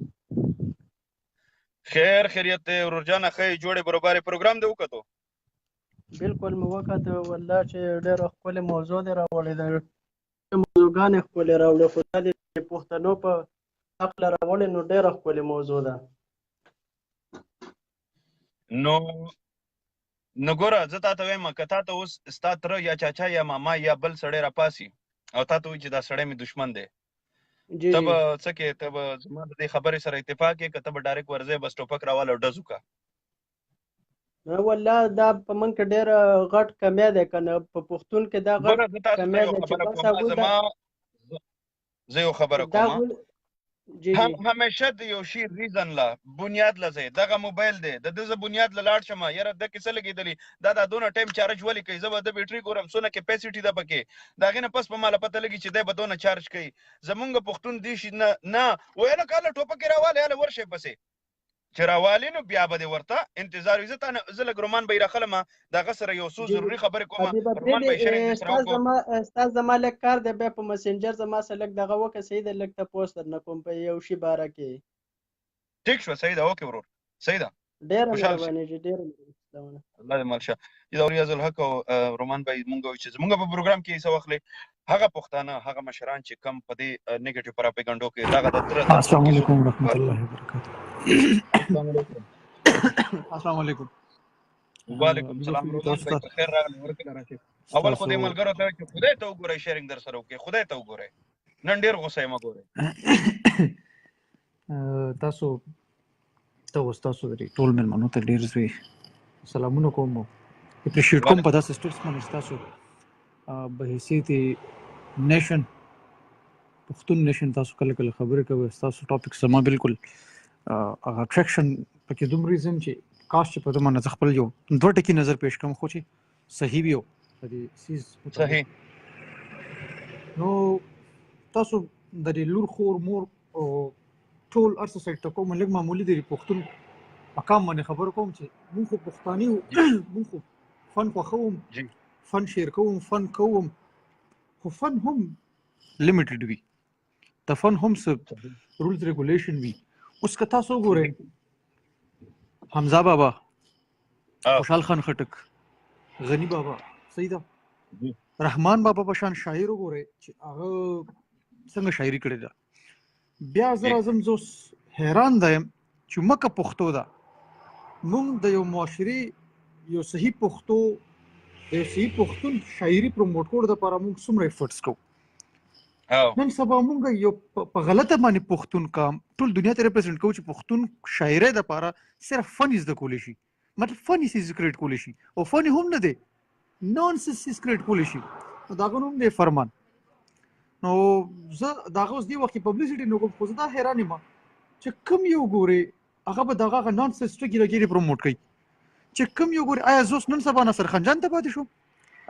خیر خیریت دی ورور جانه، ښه یې جوړې برابرې. پروګرام دې وکتو؟ بالکل مې وکتو، والله چې ډېره ښکلې موضوع دې راوړې ده، موضوعګانې ښکلې راوړې، خو دا دې پښتنو په حق له راوړې نو ډېره ښکلې موضوع ده. نو ګوره زه تا ته وایم، که تا ته اوس ستا تره یا چاچا یا ماما یا بل سړی راپاسي او تا ته وایي چې دا سړی مې دښمن دی، جی ته جی به څه کې؟ ته به زما د دې خبرې سره اتفاق کې که ته به ډایرکټ ورځې بس ټوپک راواله او ډز وکړه؟ نه والله، دا په من کې ډېر غټ کمی دی کنه، په پښتون کې دا غټ ګوره زه تاسو ته کمی یو دی چې خبره بس کوم، هغوی دا زما زه یو خبره دا کوم. غول جی هم جی همیشه د یو شي ریزن لا بنیاد لا ځای. دغه موبایل دی، د ده زه بنیاد له لاړ شم، یاره د کې څه لګېدلی دا دا دونه ټایم چارج ولې کوي؟ زه به د بیټري ګورم څونه کیپاسټي ده پکې، د هغې نه پس په ماله پته لګي چې دی به دونه چارج کوي. زمونږ پښتون دې شي نه نه ویله کاله ټوپک یې راوالی، هله ورشئ پسې چې راوالي نو بیا به دې ورته انتظار وي. زه تا نه زه لږ رومان به یې راخلم، د هغه سره یو څو جی ضروري خبرې کوم. حبیب رومان به یې افریدي شرنګ سره استاد وکړو. زما استاد زما لږ کار دی، بیا په مسنجر زما سره لږ دغه وکړه، صحیح ده؟ لږ تپوس درنه کوم په یو شي باره کې. ټیک شوه، صحیح ده، اوکې ورور، صحیح ده، ډېره خوشحال شې. مهرباني جی، ډېره مهرباني. سلام علیکم. الله دې مل شه. دا ریاض الحق او رومان به مونږ چې زمونږ په پروګرام کې حصہ واخلي، هغه پښتانه هغه مشران چې کم په دې نیگیټیو پراپیګانډو کې دغه د تر د تر السلام کیسو. علیکم ورحمت الله وبرکاته. السلام علیکم. السلام علیکم. وعلیکم حبیب سلام افریدي رومان تاسو بھائی، ته په خیر راغلی، ورکړه راشي. اول خو تاسو دې ملګرو ته چې خدای ته وګورئ، شیرینګ در سره وکړي، خدای ته وګورئ، نن ډیر غوسه یم ګورئ. تاسو ته اوس تاسو د ټول مېلمنو ته ډېر زوی سلامونه کوم، اپریشیټ کوم په وعلیکم داسې سټیپس باندې چې تاسو به حیثیت نیشن پښتون نیشن تاسو کله کله خبرې کوئ. تاسو ټاپک زما بالکل هغه اټریکشن پکې دومره ریزن چې کاش چې په دې باندې زه خپل یو دوه ټکي نظر پیش کوم، خو چې صحیح وي او د دې څیز مطابق. صحیح. نو تاسو د دې لور خور مور او ټول ارڅ سایډ ته کوم لږ معمولی د پښتون مقام باندې خبر کوم چې مونږ خو پښتاني یو، مونږ خو فن خوښوم، جی فن شیر کوم، فن کوم، خو فن هم لیمیټډ وي، د فن هم څه صحیح رولز ریګولیشن وي. اوس که تاسو وګورئ صحیح حمزه بابا، او خوشحال خان خټک، غنی بابا، صحیح ده، جی رحمان بابا په شان شاعر وګورئ چې هغه څنګه شاعري کړې ده. بیا زه جی راځم، زه اوس حیران ده یم چې مکه پښتو ده، مونږ د یو معاشري یو صحیح پښتو د یو صحیح پښتون شاعري پروموټ کولو لپاره مونږ څومره ایفورټس کوو. او نن سبا مونږ یو په غلطه باندې پښتون کام ټول دنیا ته ریپرزینټ کوو چې پښتون شاعرۍ لپاره صرف فن زده کولی شي، مطلب فني څیز کریټ کولی شي، او فني هم نه دی، نانسنس څیز کریټ کولی شي. نو د هغه نوم دی فرمان. نو زه د هغه اوس دې وخت کې پبلسټي نه کوم، خو زه دا حیران یم چې کوم یو ګورې هغه به دغه هغه نانسنس ټکي راګیري پروموټ کوي چې کوم یو ګورې. آیا زه اوس نن سبا نصر خان جان ته پاتې شوم؟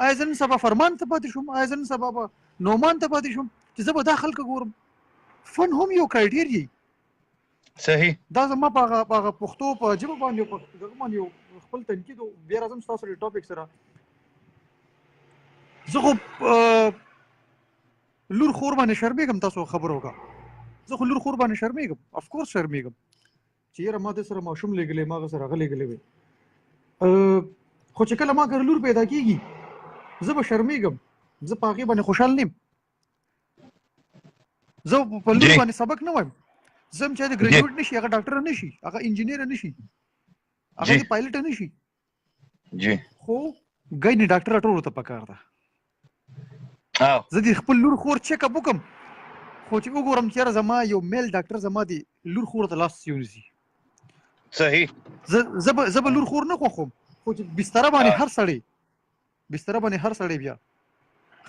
آیا زه نن سبا فرمان ته پاتې شوم؟ آیا زه نن سبا به نعمان ته پاتې شوم چې زه به دا خلک ګورم؟ فن هم یو کرایټیریا. صحیح. دا زما په هغه په هغه پښتو په ژبه باندې په دغه باندې یو خپل تنقید و. بیا راځم ستاسو د ټاپک سره. زه خو لور خور باندې شرمېږم، تاسو خبرو وکړه. زه خو لور خور باندې شرمېږم، اف کورس شرمېږم چې یاره ما د سره ماشوم لېږلی، ما هغه سره هغه لېږلی وي. خو چې کله ما کره لور پیدا کېږي زه به شرمېږم، زه په هغې باندې خوشحال نه یم. زه په لور باندې سبق نه وایم. زه هم چې د ګریجویټ نشي، هغه ډاکټر نشي، هغه انجینیر نشي، هغه د پایلټ نشي. جی. خو ګینې ډاکټر ټولو ته پکار ده. زه د خپل لور خور چیک اپ وکم، خو چې وګورم چې یاره زما یو میل ډاکټر زما د لور خور ته لاس یونیسي. صحیح. زه به لور خور نه خوښوم، خو چې بستره باندې هر سړی، بستره باندې هر سړی بیا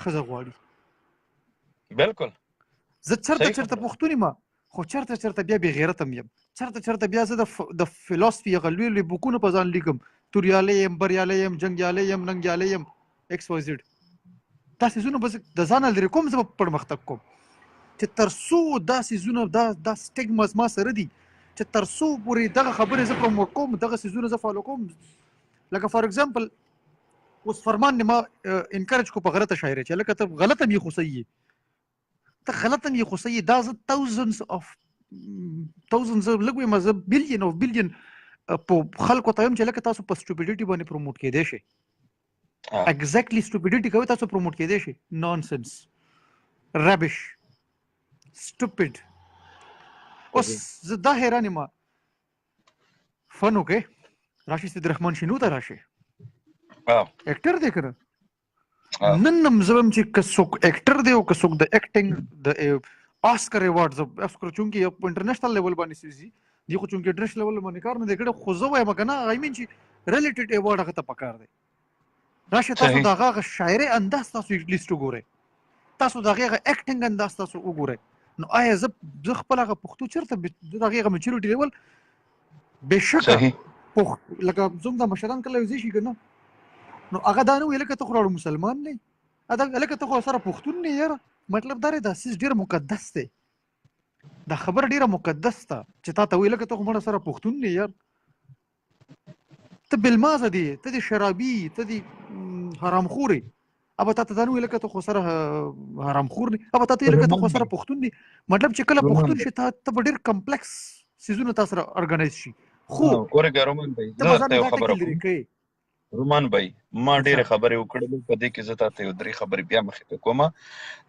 ښځه غواړي. بالکل. زه چرته چرته پښتون یم، خو چرته چرته بیا بې غیرته یم. چرته چرته بیا زه د فلسفي هغه لوی لوی بوکونه په ځان لیکم، توریالی یم، بریالی یم، جنګیالی یم، ننګیالی یم، ایکس وای زیډ. دا څیزونه به زه د ځانه لرې کوم، زه به پرمختګ کوم. چې تر څو دا څیزونه دا سټیګما زما سره دي، چې تر څو پورې دغه خبرې زه پروموټ کوم، دغه څیزونه زه فالو کوم. لکه فار اگزامپل اوس فرمان نه ما انکریج کو په غلطه شاعري چې لکه ته غلطه مې خو صحیح یې، ته غلطه مې خو صحیح. دا زه thousands of thousands لږ وایم، زه بلین اف بلین په خلکو ته وایم چې لکه تاسو په سټوپیډیټي باندې پروموټ کېدای شئ. اگزیکټلی سټوپیډیټي کوي، تاسو پروموټ کېدای شئ. نانسنس، ربش، سټوپډ. اوس زه دا حیران یم، فن وکړئ، راشي سید رحمان شینو ته راشي، اکټر دی کنه. نن هم زه وایم چې که څوک اکټر دی او که څوک د اکټینګ د آسکر ایوارډز، آسکر چونکې یو انټرنیشنل لیول باندې سیزي دی، خو چونکې انټرنیشنل لیول باندې کار نه دی کړی، خو زه وایم که نه آی مین چې ریلیټډ ایوارډ هغه ته پکار دی. راشه تاسو د هغه شاعرۍ انداز تاسو لیست وګورئ، تاسو د هغې هغه اکټینګ انداز تاسو وګورئ. نو آیا زه خپل هغه پښتو چېرته د هغې هغه میچورټي لیول بېشکه لکه زموږ د مشران کله یو ځای شي که نه، نو هغه دا نه وایي لکه ته خو راړو مسلمان نه یې، لکه ته خو سره پښتون نه یې. یاره مطلب دا دی دا څیز ډېر مقدس دی، دا خبره ډېره مقدس ده چې تا ته وایي لکه ته خو مړه سره پښتون نه یې، یار ته بلمازه دی، ته دې شرابي، ته دې حرامخور یې. ابا تا ته دا نه وایي لکه ته خو سره حرامخور نه، ابا تا ته لکه ته خو سره پښتون نه. مطلب چې کله پښتون شي ته به ډېر کمپلیکس څیزونه تا سره ارګنایز شي. خو اورګه رومان بھائی، ته به زه ځان ته یو دا خبره ټکی لرې کوم. کوې. رومان بھائی، ما ډېرې خبرې وکړلې، په دې کې زه تاته یو درې خبرې بیا مخې ته کوم.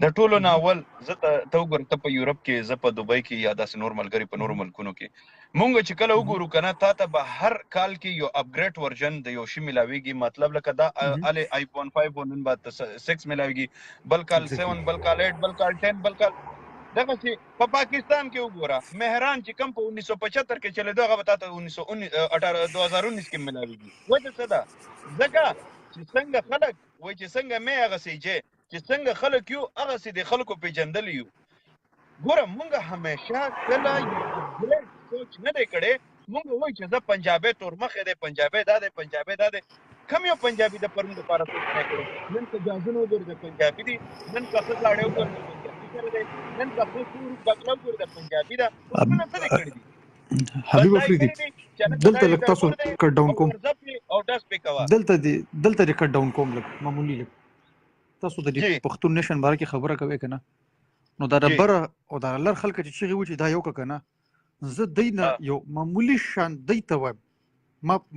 د ټولو نه اول زه ته وګوره، ته په یورپ کې، زه په دوبۍ کې، یا داسې نور ملګري په نورو ملکونو کې، مونږ چې کله وګورو که نه، تا ته به هر کال کې یو اپګریډ ورژن د یو شي ملاویږي. مطلب لکه دا الې آیفون 5 و، نن به 6 ملاویږي، بل کال 7، بل کال 8، بل کال 10، بل کال دغسې. په پاکستان کې وګوره، مهران چې کوم په 1975 کې چلېدو، هغه به تا ته 2019 کې ملاویږي. وجه څه ده؟ ځکه چې څنګه خلک وایي چې څنګه مې هغسې جې، چې څنګه خلک یو هغسې د خلکو پېژندلی یو. ګوره مونږ همیشه کله یو اپګریډ سوچ نه دی کړی. مونږ وایو چې زه پنجابی تورمخی دی، پنجابی دا دی، پنجابی دا دی. کوم یو پنجابي د پرون دپاره سوچ نه کړی؟ نن که جازونه وګورې د پنجابي دي، نن که ښه ګاډی وګورې د پنجابي سره دی، نن که ښه کور بګله وګورې د پنجابي ده. پښتونه څه دې کړي دي؟ حبیب افریدي، دلته لږ تاسو کټ ډاون کوم، او ډس پې کوه. دلته دې کټ ډاون کوم لږ معمولی لږ. تاسو د دې پښتون نشن باره کې خبره کوئ که نه، نو دا د بره او دا لر خلک چې چیغې وچې دا یو که نه، زه دی نه یو معمولی شان دی ته وایم.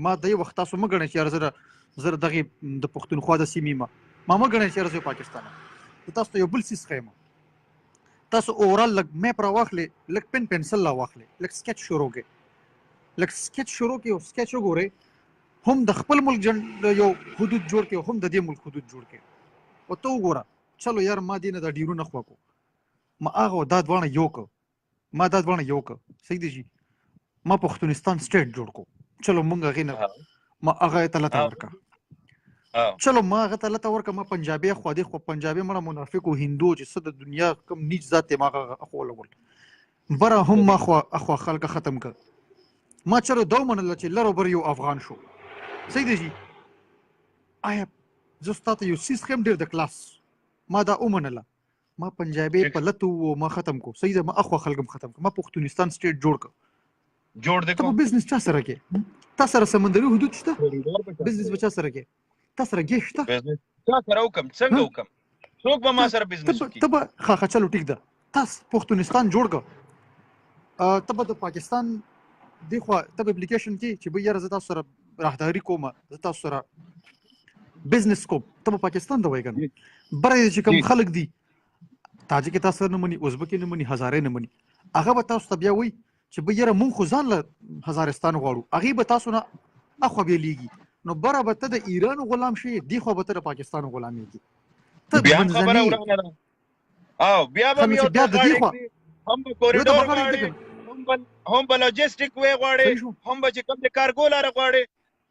ما دی وخت تاسو مه ګڼئ چې یاره زه دغې د پښتونخوا د سیمې ما مه ګڼئ چې یاره زه پاکستان یم. زه تاسو ته یو بل څیز ښیم. تاسو اورال لږ میپ راواخلئ، لږ پن پنسل راواخلئ، لږ سکیچ شروع کړئ، لږ سکیچ شروع کړئ او سکیچ وګورئ، هم د خپل ملک یو حدود جوړ کړئ، هم د دې ملک حدود جوړ کړئ. او ته وګوره چلو یار ما دې نه دا ډیرونه خوا کو، ما هغه دا دواړه یو کړ، ما دا دواړه یو کړ، صحیح دی جی. ما پښتونستان سټیټ جوړ کو، چلو مونږ هغې نه ما هغه ته لته ورکړه، چلو ما هغه ته لته ورکړه. ما پنجابي خو دې خو پنجابي مړه منافق او هندو چې څه د دنیا کم نیچ ذات دی، ما هغه اخوا ولګول، بره هم ما خو اخوا خلک ختم کړ. ما چلو دا ومنله چې لر او بر یو افغان شو، صحیح دی جی. آیا زه ستا ته یو څیز ښیم ډېر د کلاس، ما دا ومنله، ما پنجابي په لتو وو، ما ختم کو، صحیح ده. ما اخوا خلک هم ختم کړ، ما پښتونستان سټیټ جوړ کړ. جوړ دې ته کوم به بزنس چا سره کې؟ تا سره سمندري حدود شته؟ کوریډور به چا بزنس سره به چا سره کې؟ تا سره ګیس شته؟ بزنس چا سره وکم، څنګه ها وکم، څوک به ما ته سره ته بزنس به وکړي؟ ته به ښه ښه چلو ټیک ده، تاسو پښتونستان جوړ که، ته به د پاکستان دی خو ته به اپلیکیشن کې چې به یاره زه تاسو سره راهداري کوم، زه تاسو سره بزنس کوم، ته به پاکستان ته وایې که نه؟ بره چې کوم جی خلک دي، تاجک تاسو سره نه مني، ازبک نه مني، هزاره نه مني، هغه به تاسو ته بیا وایي چې به یاره مونږ خو ځان له هزارستان غواړو، هغې به تاسو نه اخوا بیا لیږي، نو بره به ته د ایران غلام شې، دی خوا به ته د پاکستان غلامېږي. ته بیا هم خبره منځنی ورانه ده او بیا به ښه نو یو چې بیا ته د دې غاړې خوا ږدي، هم به یو ته کوریډور به غاړه ږدي غواړي، که نه؟ هم به لوجستیک وی غواړي، صحیح شو، هم به چې کوم د کارګو لاره غواړي.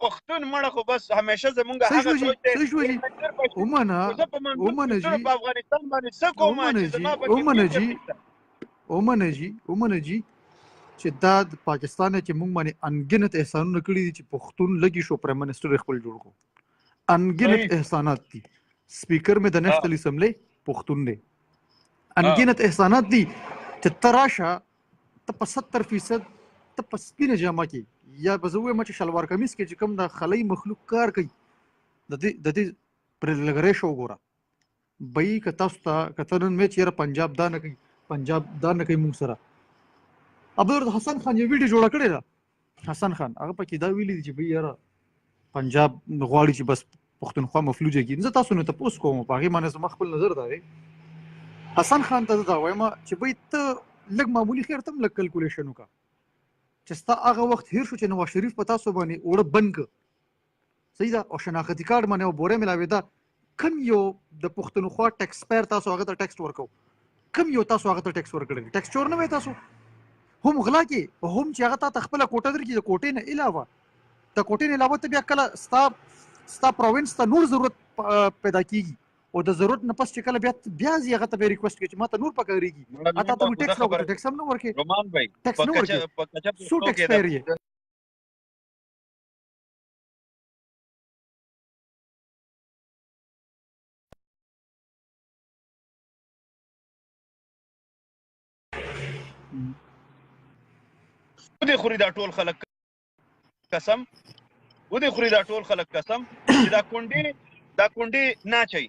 پښتون مړه خو بس همیشه زمونږ صحیح هغه شو جی، سوچ دی. صحیح شو جی. منظور پښتون، ومنه خو زه په منظور ومنه پښتون جی، په افغانستان باندې څه کوم ومنه چې جی، زما پکې ومنه فیوچر جی، نشته. ومنه جی، ومنه جی چې دا د پاکستان چې مونږ باندې انګنت احسانونه کړي دي چې پښتون لګي شو پرایم منسټر یې خپل جوړ کړو، انګنت صحیح احسانات دي. سپیکر مې د ها نېشنل اسمبلی پښتون دی، ها انګنت احسانات دي چې ته راشه، ته په 70% ته په سپینه جامه کې یا به زه ووایم چې شلوار کمیس کې چې کوم د خلۍ مخلوق کار کوي، د دې پر لګرې شو وګوره بی که تاسو ته که ته نن وایې چې یاره پنجاب دا نه کوي، پنجاب دا نه کوي مونږ سره. عبدالحسن خان یو ویډیو جوړه کړې ده، حسن خان هغه پکې دا ویلي دي چې بی یاره پنجاب غواړي چې بس پښتونخوا مفلوجه کړي. زه تاسو نه تپوس کوم، په هغې باندې زما خپل نظر دا دی. حسن خان ته زه دا وایم چې بی ته لږ معمولي خیر ته هم لږ کلکولیشن وکړه چې ستا هغه وخت هیر شو چې نواز شریف په تاسو باندې اوړه بند کړ، صحیح ده، او شناختي کارت باندې او بوره ملاوېده، کم یو د پښتونخوا ټیکس پیر تاسو هغه ته ټیکس ورکو، کم یو تاسو هغه ته ټیکس ورکړی؟ ټیکس چور نه وای تاسو هم غلا کې، هم چې هغه تا ته خپله کوټه درکړي، د کوټې نه علاوه، د کوټې نه علاوه ته بیا کله ستا پروینس ته نور ضرورت پیدا کیږي، او د ضرورت نه پس چې کله بیا بیا ځي هغه ته بیا ریکوست کوي چې ما ته نور پکارېږي، مړه تا ته خو دا ټیکس خبره راوړي، ټیکس هم نه ورکې، رومان بھائی ټیکس په نه کچه ورکې، په کچه څو پښتو ټیکس کې د پیر یې؟ ودې خوري دا ټول خلک قسم، ودې خوري دا ټول خلک قسم چې دا کونډې، دا کونډې نه اچوي،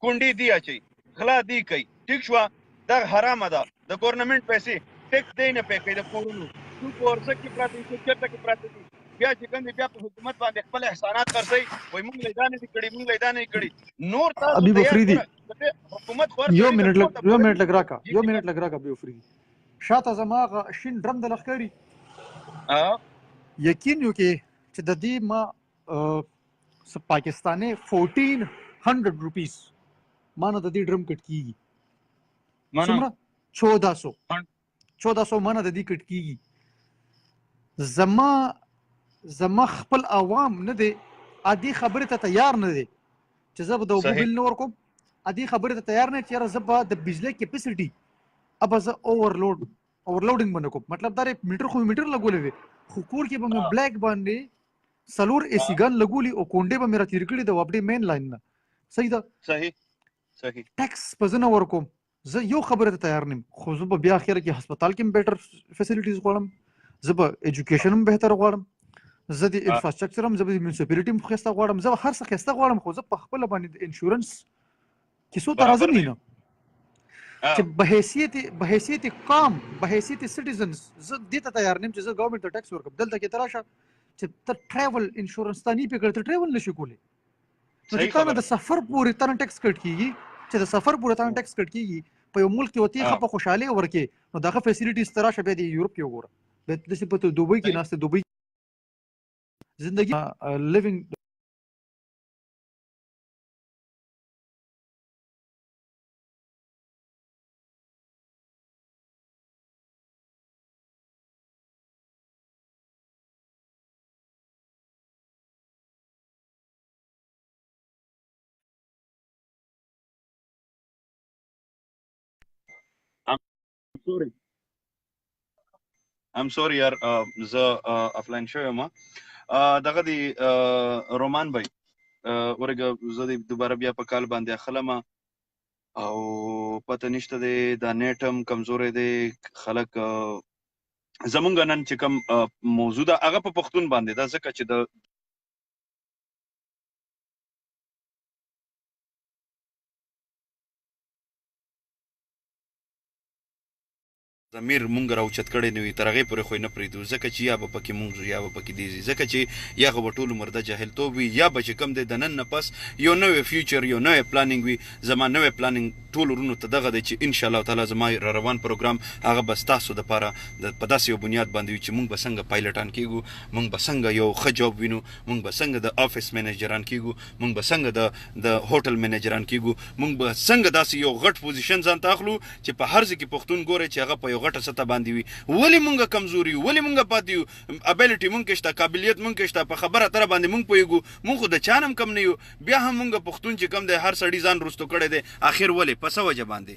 کونډې دی اچوي، غلا دی کوي. ټیک شوه، دا حرامه ده، د ګورنمنټ پیسې ټیکس دی نه پې کوي، د کورونو څوک په ورسک کې پراته دي، څوک چېرته کې پراته دي، بیا چې کوم دی بیا په حکومت باندې خپل احسانات خرڅوي، وایي مونږ له دا نه دي کړي، مونږ له دا نه دي کړي. نور تاسو حبیب تیار افریدي ګوره حکومت خو هر یو سړي ته منټ کور لګ، ته یو پوره منټ لګ راکا، جی یو منټ لګ راکا. حبیب افریدي شاته زما هغه شین ډرم د لښکري یقین یو کې چې د دې ما څه پاکستاني 1400 روپیز ما نه د دې ډرم کټ کیږي. څومره؟ 1400، 1400 ما نه د دې کټ کیږي. زما خپل عوام نه دی ا دې خبرې ته تیار نه دی چې زه به د اوبو بل نه ورکوم، ا دې خبرې ته تیار نه چې یاره زه به د بجلۍ کیپسټي ابه زه اوورلوډینګ باندې کوم. مطلب دا میټر خو میټر لګولې دی، خو کور کې به مې بلیک باندې څلور اے سی ګان لګولي او کونډې به مې را تیر کړي د واپډې مین لاین نه. صحیح ده؟ صحیح صحیح. ټیکس په زه نه ورکوم، زه یو خبره ته تیار نیم، خو زه به بیا اخر کې هسپتال کې هم بیټر فیسیلیټیز غواړم، زه به ایجوکیشن هم بهتر غواړم، زه د انفراسټرکچر هم، زه به د میونسپالټي هم ښایسته غواړم، زه به هر څه ښایسته غواړم، خو زه په خپله باندې د انشورنس کیسو ته راځم نه چې به حیثیت قام، به حیثیت سټیزنز زه دې ته تیار نیم چې زه ګورنمنت ته ټیکس ورکړم. دلته کې ته راشه چې ته ټریول انشورنس ته نه پې کړې، ته ټریول نشي کولی، نو چې تا نه د سفر پورې تا نه ټیکس کټ کیږي، چې د سفر پورې تا نه ټیکس کټ کیږي په یو ملک کې وتی ښه په خوشحالۍ ورکې، نو دغه فیسیلیټیز ته راشه بیا د یورپ کې وګوره، بیا داسې په دوبۍ کې ناست، دوبۍ زندگی لیوینګ. Sorry, I'm sorry یار، زه افلاین شوی یم. دغه دی رومان بھائی ورګه، زه دی دوباره بیا په کال باندې اخلم او پته نشته دی، دا نیټ هم کمزوری دی، خلک زمونږ نن چې کوم موضوع ده هغه په پښتون باندې ده، ځکه چې د ضمیر مونږ راوچت کړی نه وي تر هغې پورې خو یې نه پرېږدو، ځکه چې یا به پکې مونږ ځو یا به پکې دی ځي، ځکه چې یا خو به ټول عمر د جاهلتوب وي یا به چې کوم دی د نن نه پس یو نوی فیوچر، یو نوی پلانینګ وي. زما نوی پلانینګ ټول ورونو ته دغه دی چې ان شاء الله تعالی زما را روان پروګرام هغه به ستاسو دپاره د په داسې یو بنیاد باندې وي چې مونږ به څنګه پایلټان کېږو، مونږ به څنګه یو ښه جاب وینو، مونږ به څنګه د آفس منیجران کېږو، مونږ به څنګه د د هوټل منیجران کېږو، مونږ به څنګه داسې یو غټ پوزیشن ځان ته اخلو چې په هر ځای کې پښتون ګورې چې هغه په یو غټه سطح باندې وي. ولې مونږ کمزوري یو؟ ولې مونږ پاتې یو؟ ابیلیټي مونږ کې شته، قابلیت مونږ کې شته، په خبره اتره باندې مونږ پوهیږو، مونږ خو د چا نه هم کم نه یو، بیا هم مونږ پښتون چې کوم دی هر سړي ځان وروستو کړی دی. اخر ولې؟ په څه وجه باندې؟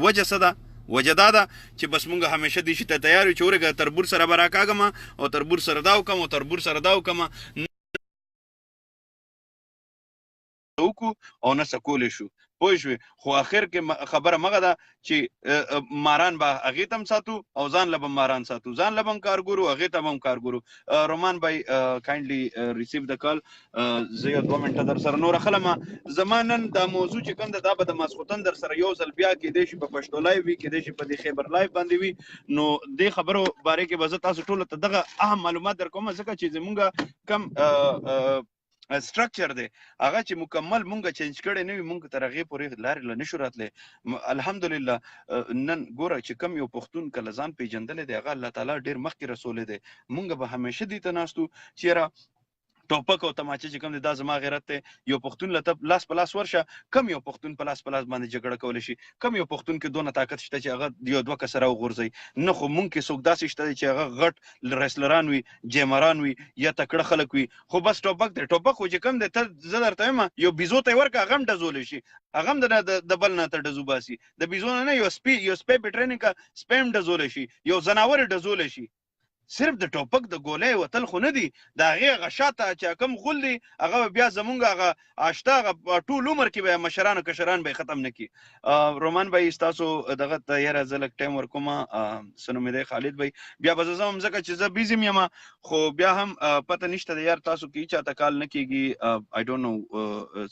وجه څه ده؟ وجه دا ده چې بس مونږ همیشه دې شي ته تیار یو چې ورګه تربور سره به راکاږم او تربور سره دا وکم او تربور سره دا وکم، وکړو او نه څه کولی شو، پوه شوې؟ خو اخر کې خبره مغه ده چې ماران به هغې ته هم ساتو او ځان له به ماران ساتو، ځان له به هم کار ګورو، هغې ته به هم کار ګورو. رومان بای کایندلی ریسیو د کال، زه یو دوه منټه در سره نور خلم. زما نن دا موضوع چې کوم ده دا به د ماسخوتن در سره یو ځل بیا کېدای شي په پښتو لایو وي، کېدای شي په دې خیبر لایو باندې وي. نو دې خبرو باره کې به زه تاسو ټولو ته دغه اهم معلومات در کوم، ځکه چې زمونږ کم سټرکچر دی هغه چې مکمل مونږ چینج کړی نه وي، مونږ تر هغې پورې لارې له نشو راتلی. الحمدلله نن ګوره چې کم یو پښتون کله ځان پیژندلی دی هغه الله تعالی ډېر مخکې رسولی دی. مونږ به همیشه دې ته ناست وو چې یاره ټوپک او تماچه چې کوم دی دا زما غیرت دی. یو پښتون له ته لاس په لاس ورشه، کم یو پښتون په لاس په لاس باندې جګړه کولی شي؟ کم یو پښتون کې دونه طاقت شته چې هغه یو دوه کسه راوغورځوي؟ نه خو مونږ کې څوک داسې شته چې هغه غټ ریسلران وي، جیمران وي یا تکړه خلک وي، خو بس ټوپک دی. ټوپک خو چې کوم دی ته زه درته وایم یو بیزو ته یې ورکړه هغه هم ډزولی شي، هغه هم د بل نه ته ډزو باسي. د بیزو نه نه، یو سپی، یو سپی پې ټریننګ که سپی هم ډزولی شي، یو ځناور یې ډزولی شي. صرف د ټوپک د ګولۍ وتل خو نه دي، د هغې هغه شاته چې کوم غول دی هغه به بیا زمونږ هغه آشته هغه ټول عمر کې به مشران او کشران به ختم نه کړي. رومان بای ستاسو دغه ته یاره زه لږ ټایم ورکوم، څه نومېدی خالد بای، بیا به زه ځم ځکه چې زه بیزي یم، خو بیا هم پته نشته دی یار تاسو کې چاته کال نه کېږي. آی ډونټ نو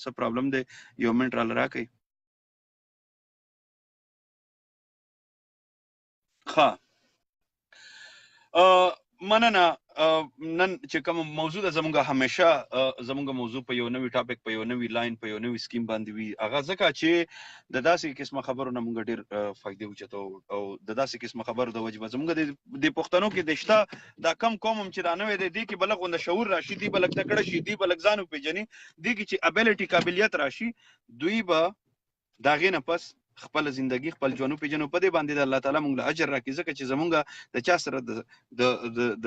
څه پرابلم دی، یو منټ راله راکړئ. ښه مننه. نن چې کوم موضوع ده زمونږ همیشه زمونږ موضوع په یو نوي ټاپک، په یو نوي لاین، په یو نوي سکیم باندې وي، هغه ځکه چې د داسې قسمه خبرو نه مونږ ډېر فایدې اوچتو او د داسې قسمه خبرو د وجې به زمونږ د پښتنو کې د شته دا کم قوم هم چې دا نوی دی، دې کې به لږ غونده شعور راشي، دوی به لږ تکړه شي، دوی به لږ ځان وپېژني، دې کې چې ابیلیټي قابلیت راشي، دوی به د هغې نه پس خپل زندگی خپل ژوند وپېژنو. په دې باندې د الله تعالی مونږ له اجر راکړي، ځکه چې زمونږ د چا سره د د د د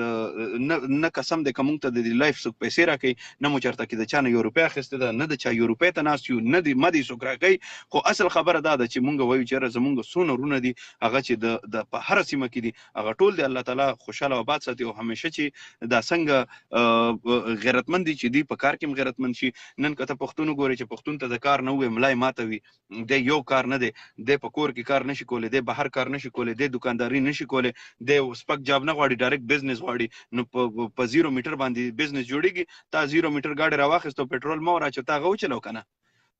نه نه قسم دی که مونږ ته د دې لایف څوک پیسې راکوي، نه مو چېرته کې د چا نه یو روپۍ اخیستې ده، نه د چا یو روپۍ ته ناست یو، نه دې مه دې څوک راکوي. خو اصل خبره دا ده چې مونږ وایو چې یاره زمونږ څونه وروڼه دي هغه چې د د په هره سیمه کې دي هغه ټول دی الله تعالی خوشحاله او آباد ساتي، او همیشه چې دا څنګه غیرتمند دي چې دوی په کار کې هم غیرتمند شي. نن که ته پښتون وګورې چې پښتون ته د کار نه ووایې ملا یې ماته وي، دی یو کار نه دی، دی په کور کې کار نشي کولی، دی بهر کار نشي کولی، دی دکانداري نشي کولی، دی سپک جاب نه غواړي، ډایرکټ بزنس غواړي. نو په زیرو میټر باندې بزنس جوړیږي. تا زیرو میټر ګاډی راواخیست او پټرول مه وراچو، تا هغه وچلو که نه؟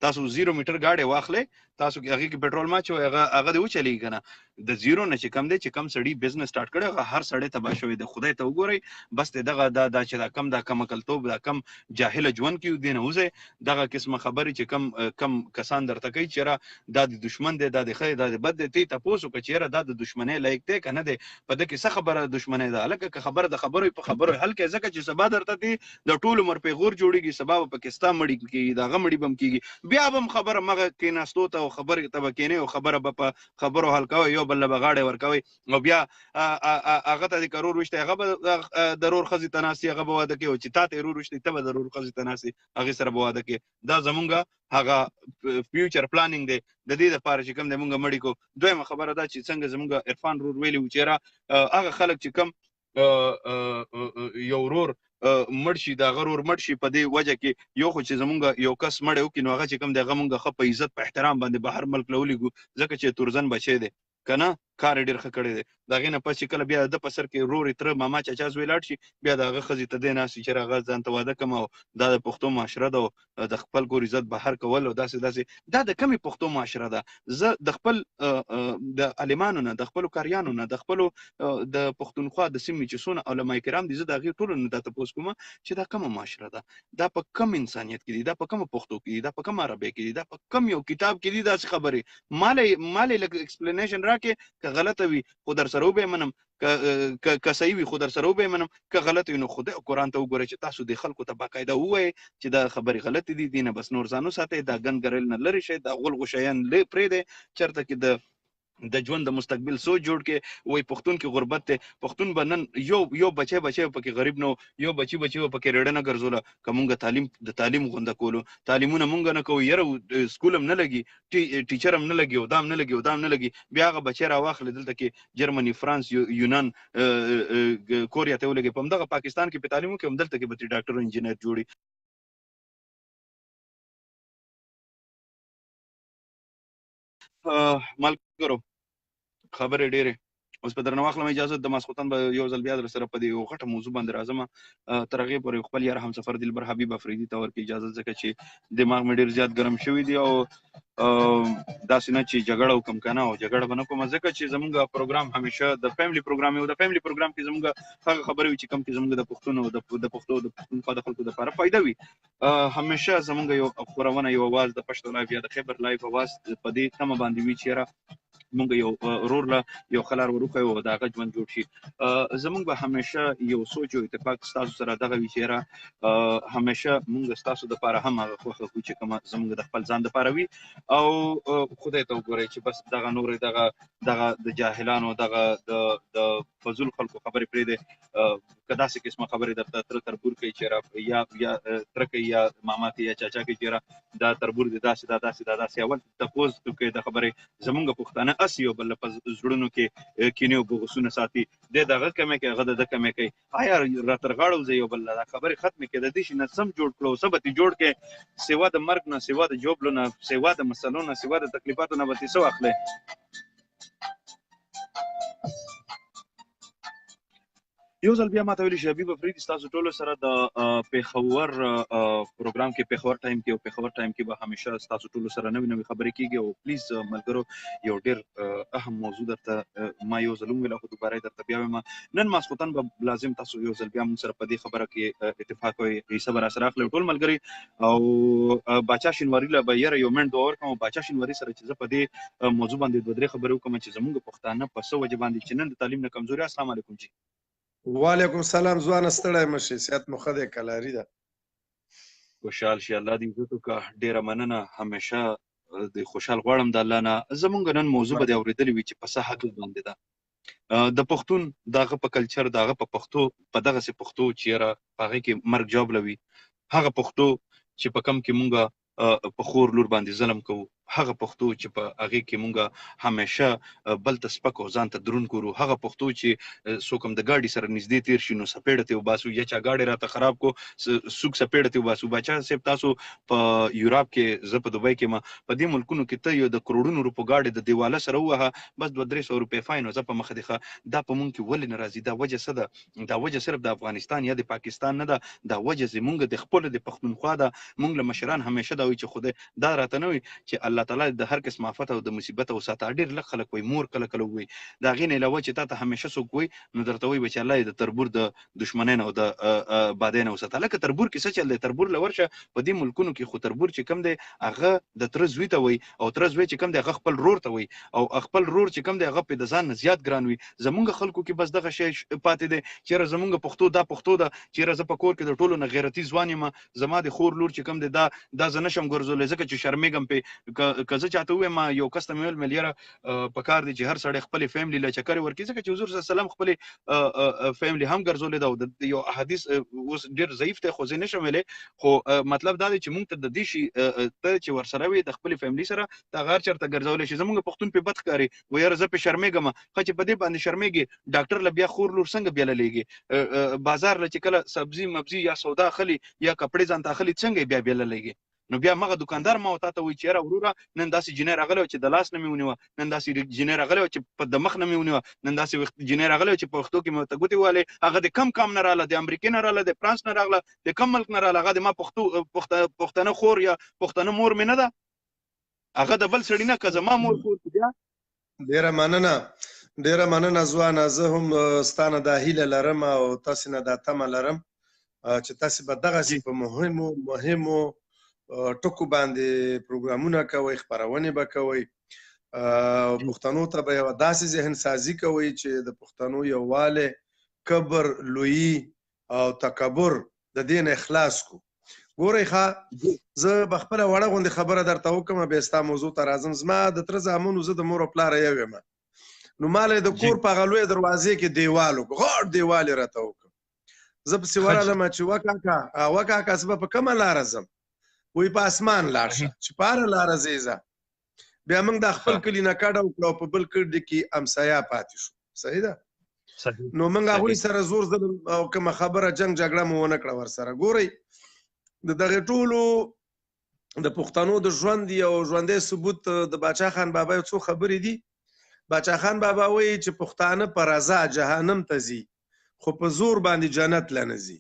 تاسو زیرو میټر ګاډی واخلئ، تاسو هغې کې پټرول مه اچوئ، هغه دې وچلېږي که نه؟ د زیرو نه چې کم دی چې کم سړي بزنس سټارټ کړی هغه هر سړی تباه شوی دی. خدای ته وګورئ بس دی دغه دا دا چې دا کم دا کم عقلتوب دا کم جاهله ژوند کې دې نه وځئ. دغه قسمه خبرې چې کم کم کسان درته کوي چې یاره دا د دښمن دی، دا د ښه دی، دا د بد دی، ته یې تپوس وکړه چې یاره دا د دښمنۍ لایق دی که نه دی، په ده کې څه خبره د دښمنۍ ده؟ هلکه که خبره د خبرو په خبرو حل کړې، ځکه چې سبا درته دې د ټول عمر پیغور جوړېږي، سبا به پکې ستا مړي کېږي، د هغه مړي به هم کېږي، بیا به هم خبره مغه کېناستو ته او خبرې ته به کېنې او خبره به په خبرو حل کوئ، یو بل له به غاړې ورکوئ او بیا هغه ته دې که رور وشتی هغه به د رور ښځې ته ناست هغه به واده کوي، او چې تا ته یې رور وشتی ته به د رور ښځې ته ناست هغې سره به واده کوي. دا زمونږ هغه فیوچر پلانینګ دی، د دې لپاره چې کوم دی مونږ مړي کو. دویمه خبره دا چې څنګه زمونږ عرفان رور ویلي وو چې یاره هغه خلک چې کوم یو ورور مړ شي، د هغه ورور مړ شي، په دې وجه کې یو خو چې زمونږ یو کس مړی وکړي نو هغه چې کوم دی هغه مونږ ښه په عزت په احترام باندې بهر ملک له ولېږو، ځکه چې تورزن بچی دی که نه، کار یې ډېر ښه کړی دی. د هغې نه پس چې کله بیا د ده په سر کې ورور یې تره ماما چاچا زوی لاړ شي، بیا د هغه ښځې ته دی ناست وي چې هغه ځان ته واده کړم او دا د پښتو معاشره ده او د خپل کور عزت بهر کول او داسې داسې. دا د کومې پښتو معاشره ده؟ زه د خپل د عالمانو نه، د خپلو قاریانو نه، د خپلو د پښتونخوا د سیمې چې څونه علما کرام دي، زه د هغې ټولو نه دا تپوس کوم چې دا کومه معاشره ده؟ دا په کوم انسانیت کې دي؟ دا په کومه پښتو کې دي؟ دا په کومه عربۍ کې دي؟ دا په کوم یو کتاب کې دي داسې خبرې؟ ماله لږ ایکسپلینیشن راکې، که غلطه وي خو در سره وبه منم، که که صحیح وي خو در سره وبه منم، که غلط وي نو خدای او قرآن ته وګورئ چې تاسو دې خلکو ته باقاعده ووایئ چې دا خبرې غلطې دي، دې نه بس نور ځان وساتئ، دا ګند ګرل نه لرې شئ، دا غول غوشیان پرېږدئ، چېرته کې د ژوند د مستقبل سوچ جوړ کې. وای پښتون کې غربت دی، پښتون به نن یو یو بچی بچی پکې غریب نه، یو بچی بچی به پکې ریړه نه ګرځوله که مونږ تعلیم د تعلیم غونده کولو. تعلیمونه مونږ نه کوو، یره سکول هم نه لګي، ټیچر هم نه لګي، او دام نه لګي، او دام نه لګي. بیا هغه بچی راواخلې دلته کې جرمني، فرانس، یونان، کوریا ته ولګي، په همدغه پاکستان کې په تعلیم وکړي، همدلته کې به ترې ډاکټر او انجینر جوړي. ملګرو خبرې ډېرې اوس په درنه واخلم اجازه، د ماسخوتن به یو ځل بیا در سره په دې یو غټه موضوع باندې راځم. تر هغې پورې خپل یار همسفر دلبر حبیب افریدي ته ورکړي اجازه، ځکه چې دماغ مې ډېر زیات ګرم شوی دی او داسې نه چې جګړه وکړم که نه، او جګړه به نه کوم، ځکه چې زمونږ پروګرام همیشه د فیملی پروګرام یو، د فیملی پروګرام کې زمونږ هغه خبرې وي چې کوم کې زمونږ د پښتونو د پښتو د پښتونخوا د خلکو دپاره فایده وي. همیشه زمونږ یو خپرونه، یو اواز د پښتو لایف یا د خیبر لایف اواز په دې تمه باندې وي چې یاره مونږ یو رور له یو ښه لار وروښیو او د هغه ژوند جوړ شي. زمونږ به همیشه یو سوچ او اتفاق ستاسو سره دغه وي چې یاره همیشه مونږ ستاسو دپاره هم هغه خوښه کړو چې کومه زمونږ د خپل ځان دپاره وي. او خدای ته وګورئ چې بس دغه نورې دغه دغه د جاهلانو دغه د فضول خلکو خبرې پرېږدئ. که داسې قسمه خبرې درته تره تربور کوي چې یا یا تره کوي یا ماما کوي یا چاچا کوي چې یاره دا تربور دی داسې دا داسې دا داسې، اول تپوس کوي د خبرې. زمونږ پښتانه اس یو بل په زړونو کې کینې او بغضونه ساتي، دی دغه کمې کوي، هغه د ده کمې کوي. آیا را تر غاړه وځئ یو بل دا خبرې ختمې کړئ، د دې شي نه سم جوړ کړو، څه به ترې جوړ کړې سوا د مرګ نه، سوا د ژوبلو نه، سوا د مسلو نه، سوا د تکلیفاتو نه به ترې څه واخلې؟ یو ځل بیا ماته ویلي چې حبیب افریدي ستاسو ټولو سره د پېښور پروګرام کې، پېښور ټایم کې، او پېښور ټایم کې به همیشه ستاسو ټولو سره نوې نوې خبرې کیږي. او پلیز ملګرو یو ډېر اهم موضوع درته ما یو ځل وویله خو دوباره یې درته بیا وایم. نن ماسخوتن به لازم تاسو یو ځل بیا موږ سره په دې خبره کې اتفاق وي، حصه به راسره اخلئ ټول ملګري. او باچا شینواري له به یاره یو منټ دعا ورکړم، او باچا شینواري سره چې زه په دې موضوع باندې دوه درې خبرې وکړم چې زموږ پښتانه په څه وجه باندې چې نن د تعلیم نه کمزوري. السلام علیکم جی. وعلیکم سلام ځوانه، ستړی مه شې، صحت مو ښه دی؟ کلاري ده. خوشحال شي، الله دې عزت وکړه. ډېره مننه، همیشه د خوشحال غواړم د الله نه. زمونږ نن موضوع به دې اورېدلې وي چې په څه حق باندې ده د پښتون دغه په کلچر، دغه په پښتو، په دغسې پښتو چې یاره په هغې کې مرګ جواب لوي، هغه پښتو چې په کم کې مونږ په خور لور باندې ظلم کوو، هغه پښتو چې په هغې کې مونږ همیشه بل ته سپک او ځان ته درون ګورو، هغه پښتو چې څوک هم د ګاډي سره نږدې تیر شي نو څپېړه ترې وباسو، یا چا ګاډی راته خراب کو څوک څپېړه ترې وباسو. باچا صاحب تاسو په یورپ کې، زه په دوبۍ کې ما، په دې ملکونو کې ته یو د کروړونو روپو ګاډی د دیواله سره ووهه، بس 200-300 روپۍ فاین او ځه په مخه دې ښه. دا په مونږ کې ولې نه راځي؟ دا وجه څه ده؟ دا وجه صرف د افغانستان یا د پاکستان نه ده، دا وجه زمونږ د خپلو د پښتونخوا ده. مونږ له مشران همیشه دا وایي چې خدای دا راته نه وایي چې الله تعالی د هر قسم آفت او د مصیبت وساته. ډېر لږ خلک وایي، مور کله کله وایي. د هغې نه علاوه چې تا ته همیشه څوک وایي نو درته وایي چې الله یې د تربور د دښمنۍ نه او د بادۍ نه وساته. لکه تربور کې څه چل دی؟ تربور له ورشه په دې ملکونو کې خو تربور چې کوم دی هغه د تره زوی ته وایي، او تره زوی چې کوم دی هغه خپل رور ته وایي، او خپل رور چې کوم دی هغه پې د ځان نه زیات ګران وي. زمونږ خلکو کې بس دغه شی پاتې دی چې یاره زمونږ پښتو دا پښتو ده چې یاره زه په کور کې د ټولو نه غیرتي ځوان یم، زما د خور لور چې کوم دی دا زه نشم ګرځولی ځکه چې شرمېږم پې. که زه چاته ووایم، یو کس ته مې ویل، مې یاره په کار دی چې هر سړی خپلې فیملی له چکرې ورکړي، ځکه چې حضور صلی الله علیه وسلم خپلې فیملی هم ګرځولې ده. او د یو حدیث اوس ډېر ضعیف دی خو زه نشم ویلی، خو مطلب دا دی چې مونږ ته د دې شي ته چې ورسره وي د خپلې فیملی سره ته هغه هر چېرته ګرځولی شي. زمونږ پښتون پې بد ښکاري، وایي یاره زه پې شرمېږم. ښه چې په دې باندې شرمېږي، ډاکټر له بیا خور لور څنګه بیا لېږي بازار له چې کله سبزي مبزي یا سودا اخلي یا کپړې ځان ته اخلي، څنګه یې بیا بیا لېږي؟ نو بیا مغه دکاندار ما او تا ته وایي چې یاره وروره نن داسې جینۍ راغلی وه چې د لاس نه مې ونیوه، نن داسې جینۍ راغلی وه چې په د مخ نه مې ونیوه، نن داسې جینۍ راغلی وه چې په وښتو کې مې ورته ګوتې ووهلې، هغه د کم قام نه راغله، د امریکې نه راغله، د فرانس نه راغله، د کم ملک نه راغله، هغه د ما پښتو پښتنه خور یا پښتنه مور مې نه ده؟ هغه د بل سړي نه که زما مور خور بیا. ډیره مننه، ډیره مننه ځوانه. زه هم ستانه دا هیله لرم او تاسو نه دا تمه لرم چې تاسو به دغسې په مهمو مهمو ټکو باندې پروګرامونه کوئ، خپرونې به کوئ او پښتنو ته به یوه داسې ذهن سازي کوئ چې د پښتنو یووالی، کبر، لویي او تکبر د دې نه اخلاص کو. ګورئ ښه، زه به خپله وړه غوندې خبره درته وکړم، بیا ستا موضوع ته راځم. زما د تره زامنو، زه د مور او پلار یو یم، نو ما له د کور په هغه لویه دروازې کې دیوال وکړ، غټ دیوال یې راته وکړ. زه پسې ورغلم چې وکاکا وکاکا زه به په کومه لاره ځم؟ وایي په اسمان لاړ شه، چې په هره لاره ځې ځه. بیا موږ د خپل کلي نه کډه وکړه او په بل کلي کې همسایه پاتې شو. صحیح ده؟ نو موږ هغوی سره زور ظلم او کومه خبره جنگ جګړه مو ونه کړه ورسره. ګورئ د دغه ټولو د پښتنو د ژوند یو ژوندی ثبوت د باچا خان بابا یو څو خبرې دي. باچا خان بابا وایي چې پښتانه په رضا جهنم ته ځي خو په زور باندې جنت له نه ځي.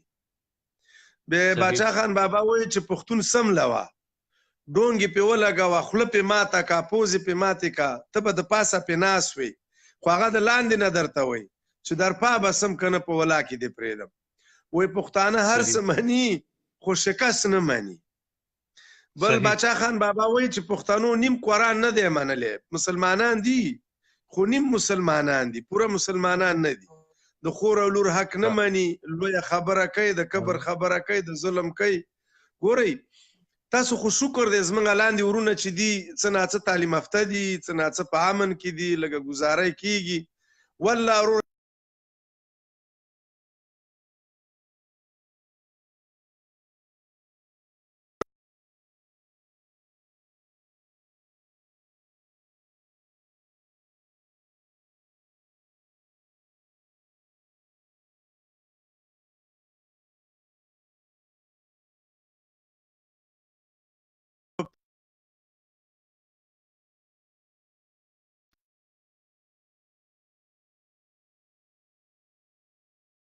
به باچا خان بابا وایي چې پښتون سم لوه، ډونګې پې ولګوه، خوله پې ماته کا، پوزې پې ماتې کا، ته به د پاسه پې ناست وې خو هغه د لاندې نه درته وایي چې درپا به سم که نه په ولا کې دې پرېږدم. وایي پښتانه هر څه مني خو شکست نه مني. بل باچا خان بابا وایي چې پښتنو نیم قرآن نه دی منلی، مسلمانان دي خو نیم مسلمانان دي، پوره مسلمانان نه دي. د خور او لور حق نه مني، لویه خبره کوي، د کبر خبره کوي، د ظلم کوي. ګورئ تاسو خو شکر دی زمونږ لاندې ورونه چې دي څه ناڅه تعلیم یافته دي، څه ناڅه په امن کې دي، لږه ګزاره کیږي. والله ورور